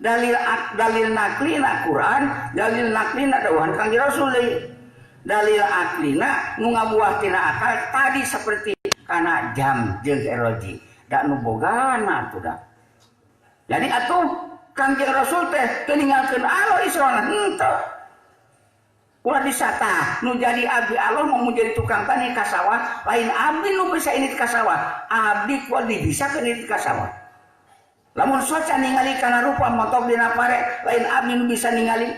dalil dalil naklina Quran, dalil naklina dawuhan Kanjeng Rasul deui. Dalil aklina nu ngabuah tina akal tadi seperti kana jam jeung eroji da nu bogana atuh da. Jadi atuh Kanjeng Rasul teh teu ninggalkeun Allah Israna henteu. Ulah disatah nu jadi abdi Allah mau jadi tukang tani ka sawah, lain abdi nu bisa ini ka sawah, abdi kuat dibisakeun ini ka sawah. Lamun soca ningali kana rupa montok dina pare, lain abdi nu bisa ningali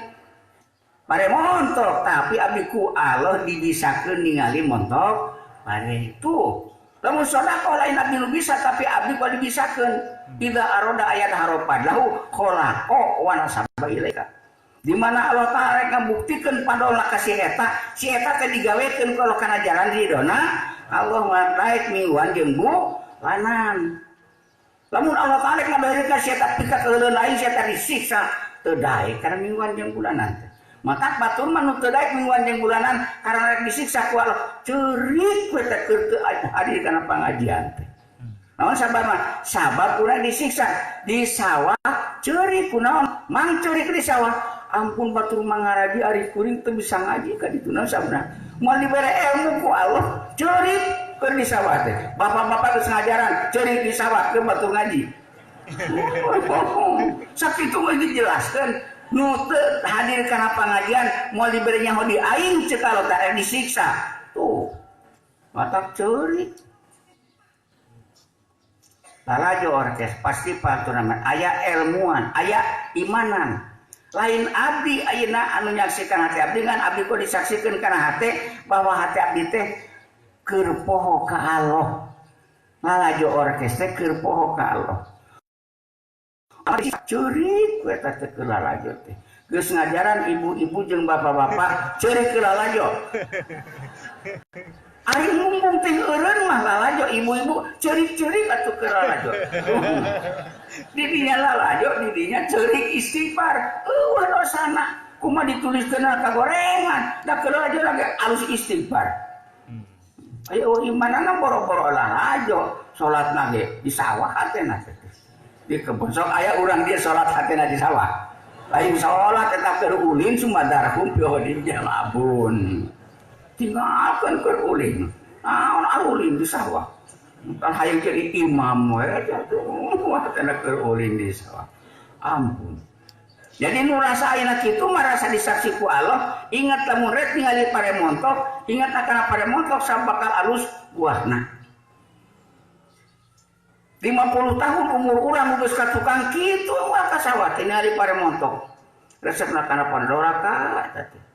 pare montok, tapi abdi ku Allah dibisakeun ningali montok pare itu. Lamun sedekah lain abdi nu bisa, tapi abdi ku dibisakeun. Idza aroda ayat haropan lahu khalaqa wa nasaba ilaika. Di mana Allah Ta'ala ngabuktikeun padola ka si eta, si eta teh digawekeun kalau kana jalan ridona Allah daek mingguan jeung bulanan. Lamun Allah Ta'ala ngaberekeun ka si eta pika keuleuh lain si eta disiksa teu daek kana mingguan jeung bulanan. Matak batur mah nu teu daek mingguan jeung bulanan karena rek disiksa ku Allah ceurik we teh keur teu hadir kana pangajian teh. Naon sabab mah? Sabab urang disiksa di sawah ceurik kunaon? Mang ceurik di sawah. Ampun batur mangaraji ari kuring teu bisa ngaji ka ditu naon sabna. Moal dibere ilmu ku Allah ceurik keur di sawah teh. Bapak-bapak geus ngajaran ceurik di sawah keur batur ngaji. Sakitu mah dijelaskeun nu teu hadir kana pangajian moal dibere nyaho di aing ceuk Allah teh disiksa. Tuh. Matak ceurik. Lalajo orkes pasti paturan aya ilmuan, aya imanan. Lain abdi ayeuna anu nyaksikan hati abdi ngan abdi ku disaksikeun kana hate bahwa hati abdi teh keur poho ka Allah. Lalajo orkes teh keur poho ka Allah. Abdi ceurik we teh keur lalajo teh. Geus ngajaran ibu-ibu jeung bapak-bapak ceurik keur lalajo. Ari mumpung teh eureun mah lalajo ibu-ibu ceurik-ceurik atuh keur lalajo. Didinya lalajo, didinya ceurik istighfar. Eueuh dosana kumaha dituliskeun ka gorengan, da keur lalajo lagi alus istighfar. Ayo imanana boro-boro lalajo, salatna ge di sawah hatena teh. Di kebon sok aya urang dia salat hatena di sawah. Lain salat eta keur ulin sumadarhum piohodin jalabun. Tinggalkan keur ulin. Naon arulin di sawah. Kan hayang jadi imam we atuh hatena keur ulin di sawah. Ampun. Jadi nu rasa ayeuna kitu mah rasa disaksi ku Allah, ingat lamun rek ningali pare montok, ingat kana pare montok sabakal alus buahna. 50 tahun umur urang geus ka tukang kitu mah ka sawah ningali pare montok. Resepna kana pandoraka eta teh.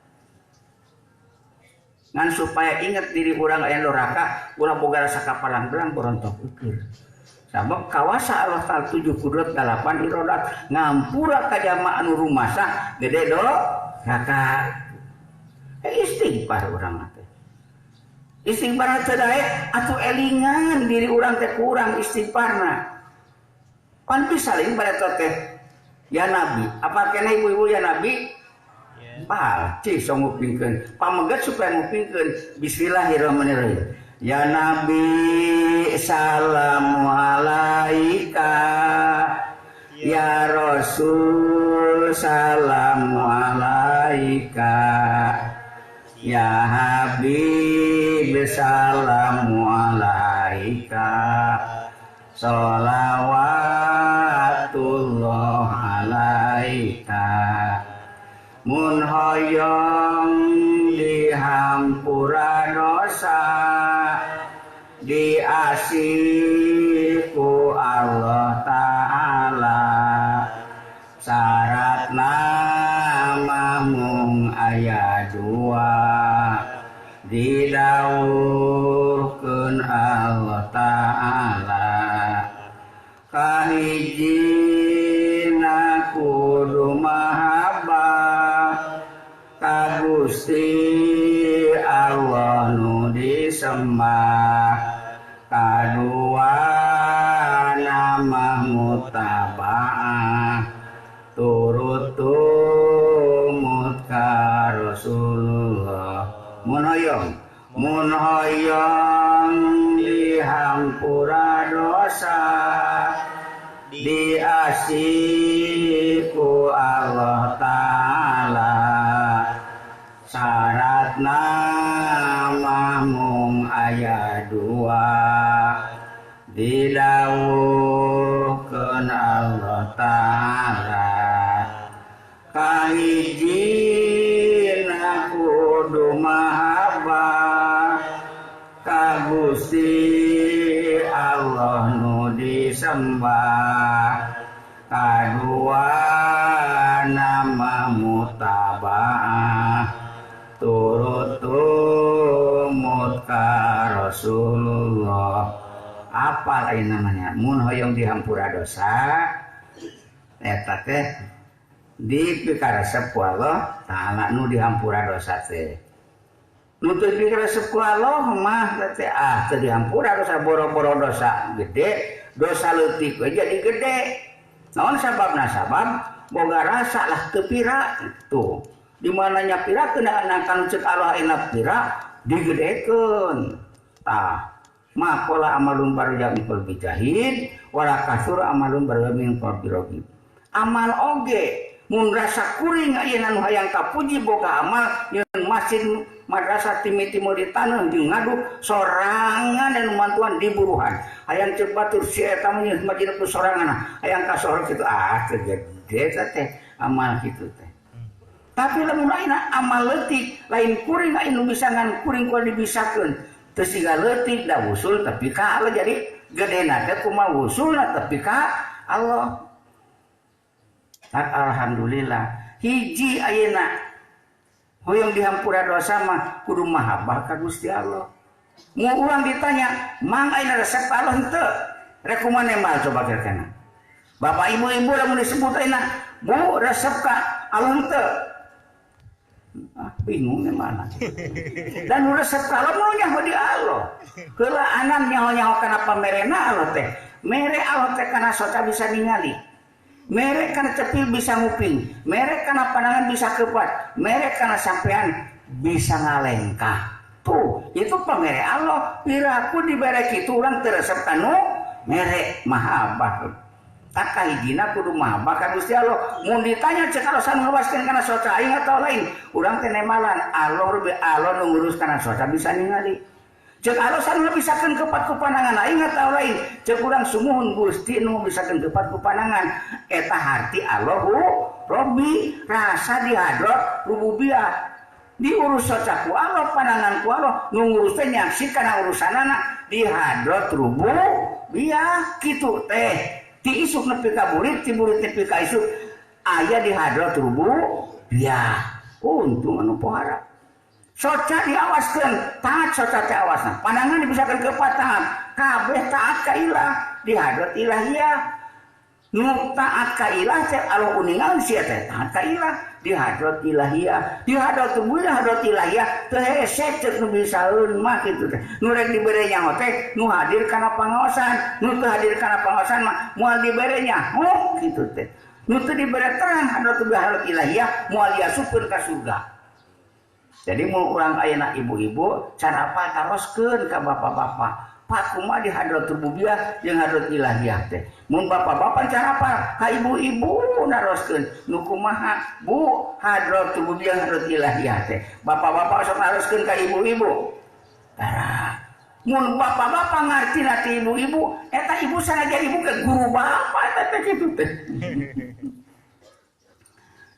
Ngan supaya ingat diri urang aya doraka, ulah boga rasa kapalang-belang borontok ukur. Sabab kawasa Allah Ta'ala 7 kudrat 8 irodat ngampura ka jamaah anu rumasa gede doraka. Istighfar urang teh. Istighfar teh daek atuh elingan diri urang teh kurang istighfarna. Pan bisa lain bareto teh. Ya Nabi, apa kena ibu-ibu ya Nabi? Pal, cih sok ngupingkeun. Pameget supaya ngupingkeun. Bismillahirrahmanirrahim. Ya Nabi, salamu alaika. Ya Rasul, salamu alaika. Ya Habib, salamu alaika. Sholawatullah alaika. Mun hoyong dihampura dosa diasih ku Allah Ta'ala. Syarat nama mung aya dua didawuhkeun Allah Ta'ala. Kahijina kudu mahabbah ka Gusti Allah nu disembah. Kadua Rasulullah. Mun hoyong, mun hoyong dihampura dosa, diasiku Allah Ta'ala. Syaratna mah mung aya dua, didawuhkeun Allah Ta'ala. Kahijina kudu mahabbah ka Gusti Allah nu disembah. Kadua nama mutabaah, turut tumut ka Rasulullah. Apal ayeuna namanya mun hoyong dihampura dosa eta teh dipikaresep ku Allah Ta'ala. Nu dihampura dosa teh nu teu dikaresep ku Allah mah teh ah teu dihampura dosa, boro-boro dosa gede, dosa leutik we jadi gede. Naon sababna? Sabab boga rasa lah teu pira tuh. Di mananya pira kena kan ceuk Allah enak pira digedekeun. Tah maqala amalun barja min qalbi jahid wala kasur amalun barja min qalbi ragib. Amal oge mun rasa kuring ayeuna nu hayang kapuji boga amal jeung masjid madrasah timi-timur di taneuh jeung ngaduk sorangan dan mantuan di buruhan. Hayang ceuk batur si eta mah masjid ku sorangan hayang kasohor kitu ah teu gede teh amal kitu teh. Tapi lamun ayeuna amal leutik lain kuring ayeuna nu bisa ngan kuring kudu dibisakeun teu siga leutik da usul tapi ka Allah jadi gedena teh kumaha usulna tapi ka Allah. Alhamdulillah hiji ayeuna hoyong dihampura dosa mah kudu mahabbah ka Gusti Allah. Mun urang ditanya mang ayeuna resep Allah henteu rek kumaha mal coba kira-kira. Bapak ibu-ibu lamun disebut ayeuna bu resep ka Allah henteu ah, bingung mana. Dan resep ka Allah mun nyaho di Allah. Heula anan nyaho-nyaho kana pamerena Allah teh. Mere Allah teh kana soca bisa ningali. Mere kana cepil bisa nguping, mere kana pandangan bisa kepat, mere kana sampean bisa ngalengkah. Tuh, itu pamere Allah. Piraku dibere kitu urang teu resep kanu mere mahabbah. Tak kahijina kudu mahabbah ka Gusti Allah. Mun ditanya ceuk Allah sanu ngawaskeun kana soca aing atau lain, urang teh nemalan Allah rebe Allah nu ngurus kana soca bisa ningali. Ceuk Allah sanu bisakeun kepat ku pandangan aing atau lain, ceuk urang sumuhun Gusti nu bisakeun kepat ku pandangan. Eta harti Allahu Rabbi rasa di hadrat rububiyah. Diurus soca ku Allah, pandangan ku Allah, nu ngurus teh nyaksi kana urusanana di hadrat rububiyah kitu teh. Ti isuk nepi ka burit, ti burit nepi ka isuk aya di hadrat rububiyah. Untung anu pohara. Soca diawaskeun, taat soca teh awasna. Pandangan dibisakeun kepat taat. Kabeh taat ka ilah, di hadrat ilahiyah. Nu taat ka ilah teh Allah uningal sia teh taat ka ilah, di hadrat ilahiyah. Di hadrat rububiyah, hadrat ilahiyah teu hese ceuk nu bisaeun mah kitu teh. Nu rek dibere nyaho teh nu hadir kana pangaosan, nu teu hadir kana pangaosan mah moal dibere nyaho kitu teh. Nu teu dibere terang hadrat rububiyah, hadrat ilahiyah moal diasupkeun ka surga. Jadi mun urang ayeuna ibu-ibu can apa taroskeun ka bapak-bapak. Pak kumaha di hadrat rububiyah jeung hadrat ilahiyah teh. Mun bapak-bapak can apa ka ibu-ibu naroskeun nu kumaha Bu hadrat rububiyah hadrat ilahiyah teh. Bapak-bapak sok naroskeun ka ibu-ibu. Tara. Mun bapak-bapak ngarti na ti ibu-ibu eta ibu sanajan ibu ke guru bapak eta teh kitu teh.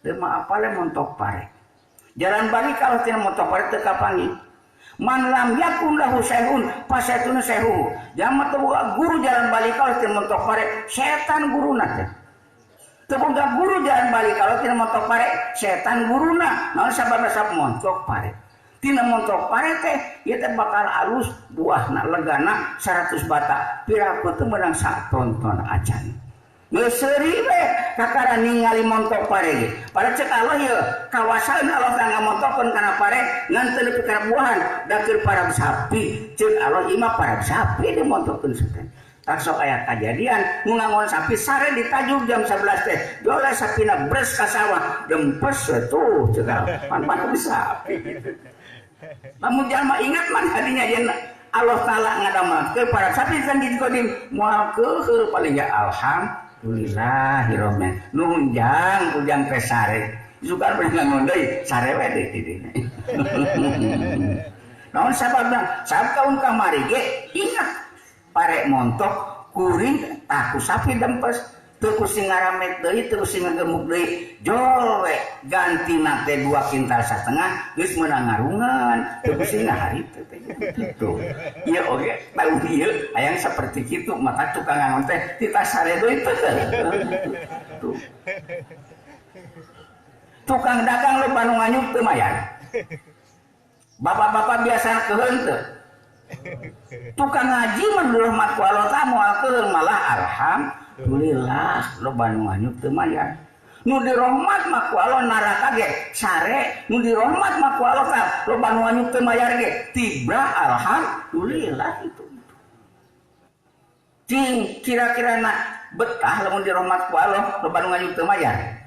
Teu mah apale montok pare. Jalan balik kalau tidak montok pare teu kapanggih. Man lam yakun lahu sehun pasetun sehu. Jaman teu boga guru jalan balik kalau tidak montok pare setan guruna teh. Teu boga guru jalan balik kalau tidak montok pare setan guruna. Naon sababna sab montok pare. Tina montok pare teh ieu teh bakal alus buahna legana 100 bata. Piraku teu meunang satonton acan. Geus seuri we kakara ningali montok pare ge. Padahal ceuk Allah ieu kawasaeun Allah teh ngamontokeun kana pare ngan teu nepi kana buahan da keur parab sapi. Ceuk Allah ieu mah parab sapi dimontokeun setan. Tak sok aya kajadian nu ngangon sapi sare ditajuk jam 11 teh. Dola sapina bres ka sawah, dempes tuh cekal. Pan-pan sapi gitu. Lamun jalma ingat man hadinya yen Allah Taala ngadamelkeun para sapi kan di kodim moal keuheuh paling ya alhamdulillahirabbil nuhun jang ujang teh sare. Suka ngangon deui sare we deui di dinya. Naon sababna? Sabab kaum kamari ge ingat pare montok kuring taku sapi dempes teu ku sing ngaramet deui teu ku sing ngagemuk deui jol we gantina teh 2,5 kintal geus meunang ngarungan teu ku sing ngaharita teh kitu. Ieu oge tahu ieu hayang saperti kitu maka tukang ngangon teh ditasare deui teh. Tuh. Tukang dagang loba nu nganyuk teu mayar. Bapak-bapak biasa keuheun teu. Tukang ngaji mah dirahmat ku Allah tah moal keuheun malah alhamdulillah loba nu nganyuk teu mayar. Nu dirahmat mah ku Allah neraka ge sare, nu dirahmat mah ku Allah tah loba nu nganyuk teu mayar ge tibra alhamdulillah itu. Cing kira-kira na betah lamun dirahmat ku Allah loba nu nganyuk teu mayar.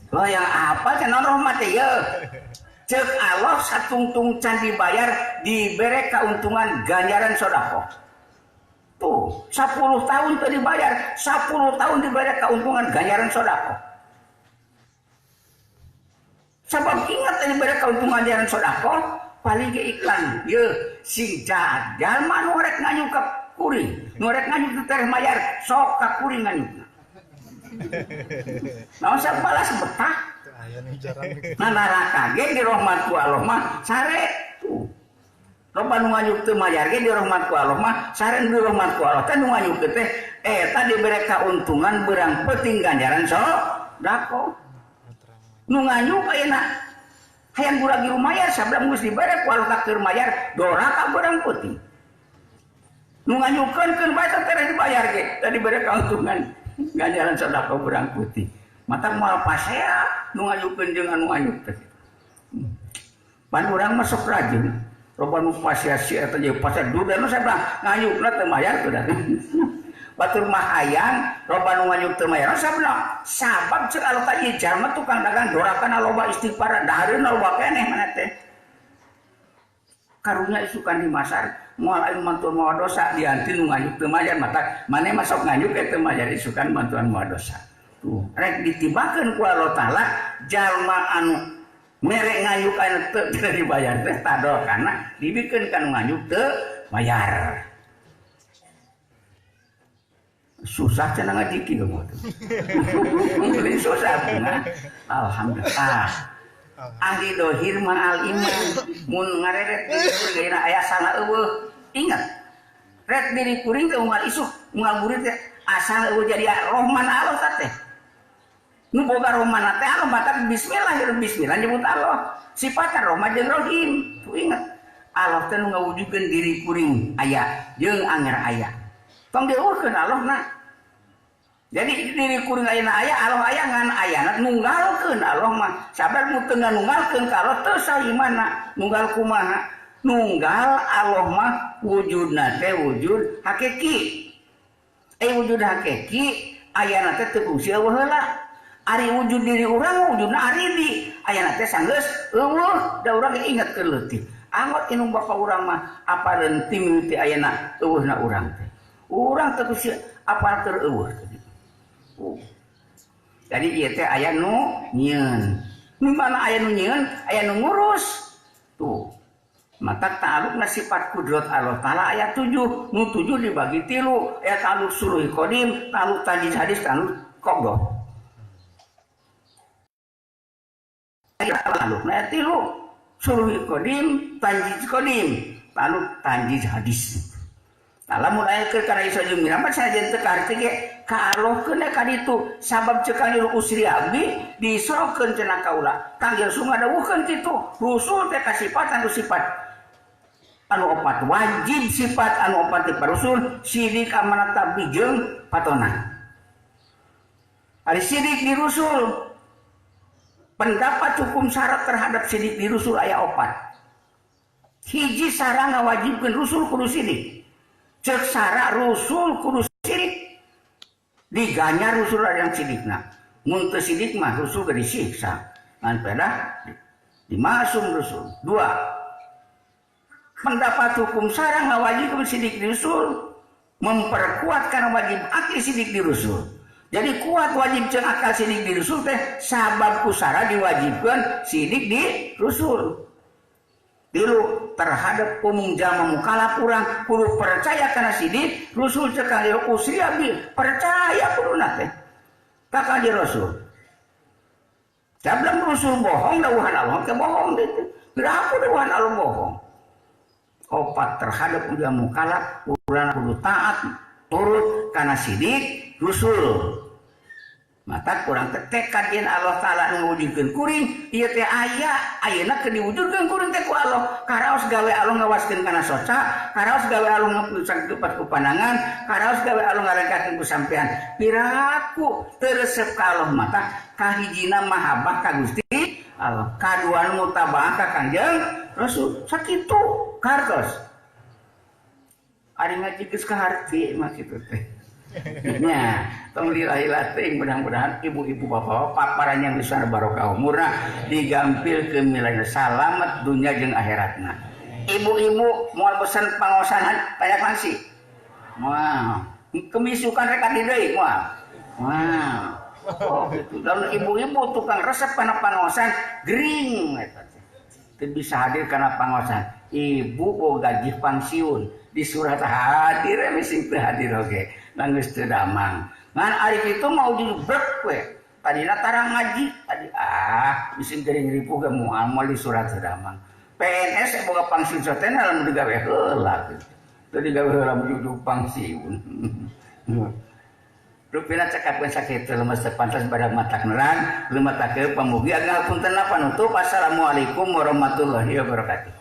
Loh yang apa cenah rahmat teh ieu? Cek Allah satungtung can dibayar dibere keuntungan ganjaran sedekah. Tuh, 10 tahun teu dibayar, 10 tahun dibere keuntungan ganjaran sedekah. Sabab ingat teu dibere keuntungan ganjaran sedekah, paling ge iklan. Yeuh, sing jalma nu rek nganyuk ka kuring, nu rek nganyuk teu tereh mayar, sok ka kuring nganyukna. Naon sabalas betah. Nah neraka ge dirahmat ku Allah mah sare tuh. Loba nu nganyuk teu mayar ge dirahmat ku Allah mah sare nu dirahmat ku Allah teh nu nganyuk teh eta dibere kauntungan beurang peuting ganjaran sedekah. Nu nganyuk ayeuna hayang guragi mayar sabab geus dibere ku Allah keur mayar doraka beurang peuting. Nu nganyukkeun keun bae teh dibayar ge teh dibere kauntungan ganjaran sedekah beurang putih. Mata moal pasea nu ngayukeun jeung anu ngayuk teh. Pan urang mah sok rajin, loba nu pasea si eta jeung pasea duda nu sabab ngayukna teu mayar teu da. Batur mah hayang loba nu ngayuk teu mayar sabab sabab ceuk anu ka ieu jalma tukang dagang dorakana loba istighfar dahareuna loba keneh mana teh. Karunya isukan di masar moal aing mantuan moal dosa dianti nu ngayuk teu mayar mata maneh mah sok ngayuk teu mayar isukan mantuan moal dosa. Tuh, rek ditibakeun ku Allah Taala jalma anu mere ngayuk anu teu dibayar teh tadol kana dibikeun ka nu ngayuk teu bayar. Susah cenah ngaji kieu mah. Lain susah bunga. Alhamdulillah. Ahli dohir mah al iman mun ngareret diri kuring aya salah eueuh. Ingat. Ret diri kuring teh unggal isuk, unggal murid teh asal eueuh jadi Rahman Allah teh. Nu boga Rahman teh Allah batak bismillah bismillah nyebut Allah. Sifatan Rahman jeung Rahim. Tuh ingat. Allah teh nu ngawujudkeun diri kuring aya jeung anger aya. Tong dieuweuhkeun Allah na. Jadi diri kuring ayeuna aya, Allah aya ngan ayana nunggalkeun Allah mah. Sabab nu teu nunggalkeun ka Allah teu saimana. Nunggal kumaha? Nunggal Allah mah wujudna teh wujud hakiki. Wujud hakiki ayana teh teu kungsi eueuh heula. Ari wujud diri urang wujudna aridi. Ayana teh sanggeus eueuh da urang inget keur leutik. Angot inung bapa urang mah apa deun timiti ayana eueuhna urang teh. Urang teu kungsi apal keur eueuh teh. Jadi ieu teh aya nu nyieun. Nu mana aya nu nyieun, aya nu ngurus. Tuh. Maka ta'alluqna sifat kudrat Allah Ta'ala ayat 7, nu 7 dibagi 3, aya ta'alluq suluhi qadim, ta'alluq tanjiz hadis, ta'alluq qabdah. Ta'alluqna ayat 3, suluhi qadim, tanjiz qadim, ta'alluq tanjiz hadis. Lamun aya keur kana iso jeung miramat sajen teu kaharti ge ka Allah keun ka ditu sabab ceuk kang usri abdi disokeun cenah kaula kang Yesus ngadawuhkeun kitu rusul teh kasifatan anu sifat anu opat wajib sifat anu opat ti rasul sidik amanat tabligh jeung patona. Ari sidik di rusul pendapat hukum syarat terhadap sidik di rusul aya opat. Hiji syarat ngawajibkeun rusul kudu sidik. Cek syarat rusul kudu Diganyar rusul yang sidikna. Mun teu sidik mah rusul ge disiksa. Ngan pedah dimasum rusul. Dua, pendapat hukum sarang ngawajibkeun sidik di rusul, memperkuat karena wajib akil sidik di rusul. Jadi kuat wajib jeung akal sidik di rusul teh sabab kusara diwajibkeun sidik di rusul. Tilu, terhadap umum jalma mukalaf urang kudu percaya kana sidik rusul cek kanjeng usria bil percaya kuduna teh ka kanjeng rasul. Sablam rusul bohong dawuhan Allah teh bohong gitu. Berapa dawuhan Allah bohong? Opat, terhadap jalma mukalaf urang kudu taat turut kana sidik rusul. Mata kurang tekad yen Allah Ta'ala ngawujudkeun kuring ieu teh aya ayeuna keur diwujudkeun kuring teh ku Allah. Karaos gawe Allah ngawaskeun kana soca, karaos gawe Allah ngaputuskeun ku pandangan, karaos gawe Allah ngarengkakeun ku sampean. Piraku teu resep ka Allah mata kahijina mahabbah ka Gusti Allah, kaduana mutabaah ka Kanjeng Rasul. Sakitu kartos. Ari ngaji geus kaharti mah kitu teh. Nya, tong lila-lila teuing mudah-mudahan ibu-ibu bapak-bapak paranyang bisa barokah umurna digampil ke milana salamet dunya jeung akhiratna. Ibu-ibu moal bosan pangosanan banyak nasi. Wah, kemisukan rek di deui moal. Wah. Oh gitu. Dan ibu-ibu tukang resep kana pangosan gering eta teh. Teu bisa hadir kana pangosan. Ibu boga gaji pensiun di surat hadir mesti teu hadir oge. Nangis teu damang. Ngan ari kitu mau dibrek we. Tadina tarang ngaji, tadi bisi gering ripuh ge moal moal di surat teu damang. PNS boga pangsiun sotena lamun digawe heula kitu. Teu digawe heula mun pangsiun. Rupina cekapkeun sakitu lemes teu pantas badak matak nerang, lumatakeun pamugi ageng hapunten panutup. Assalamualaikum warahmatullahi wabarakatuh.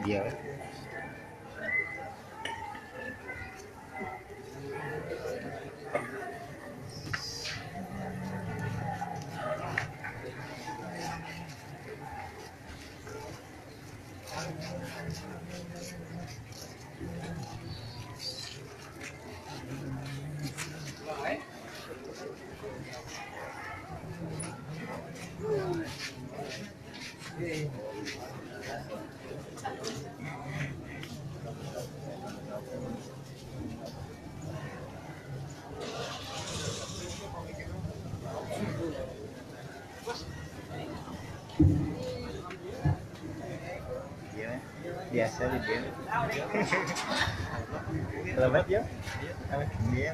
Dia. Biasa di dia. Selamat ya. Dia.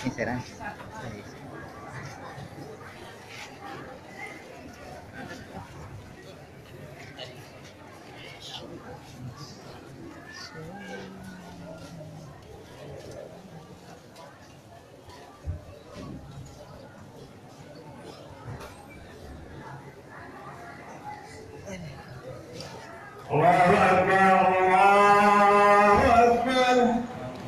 Inseran. Allah.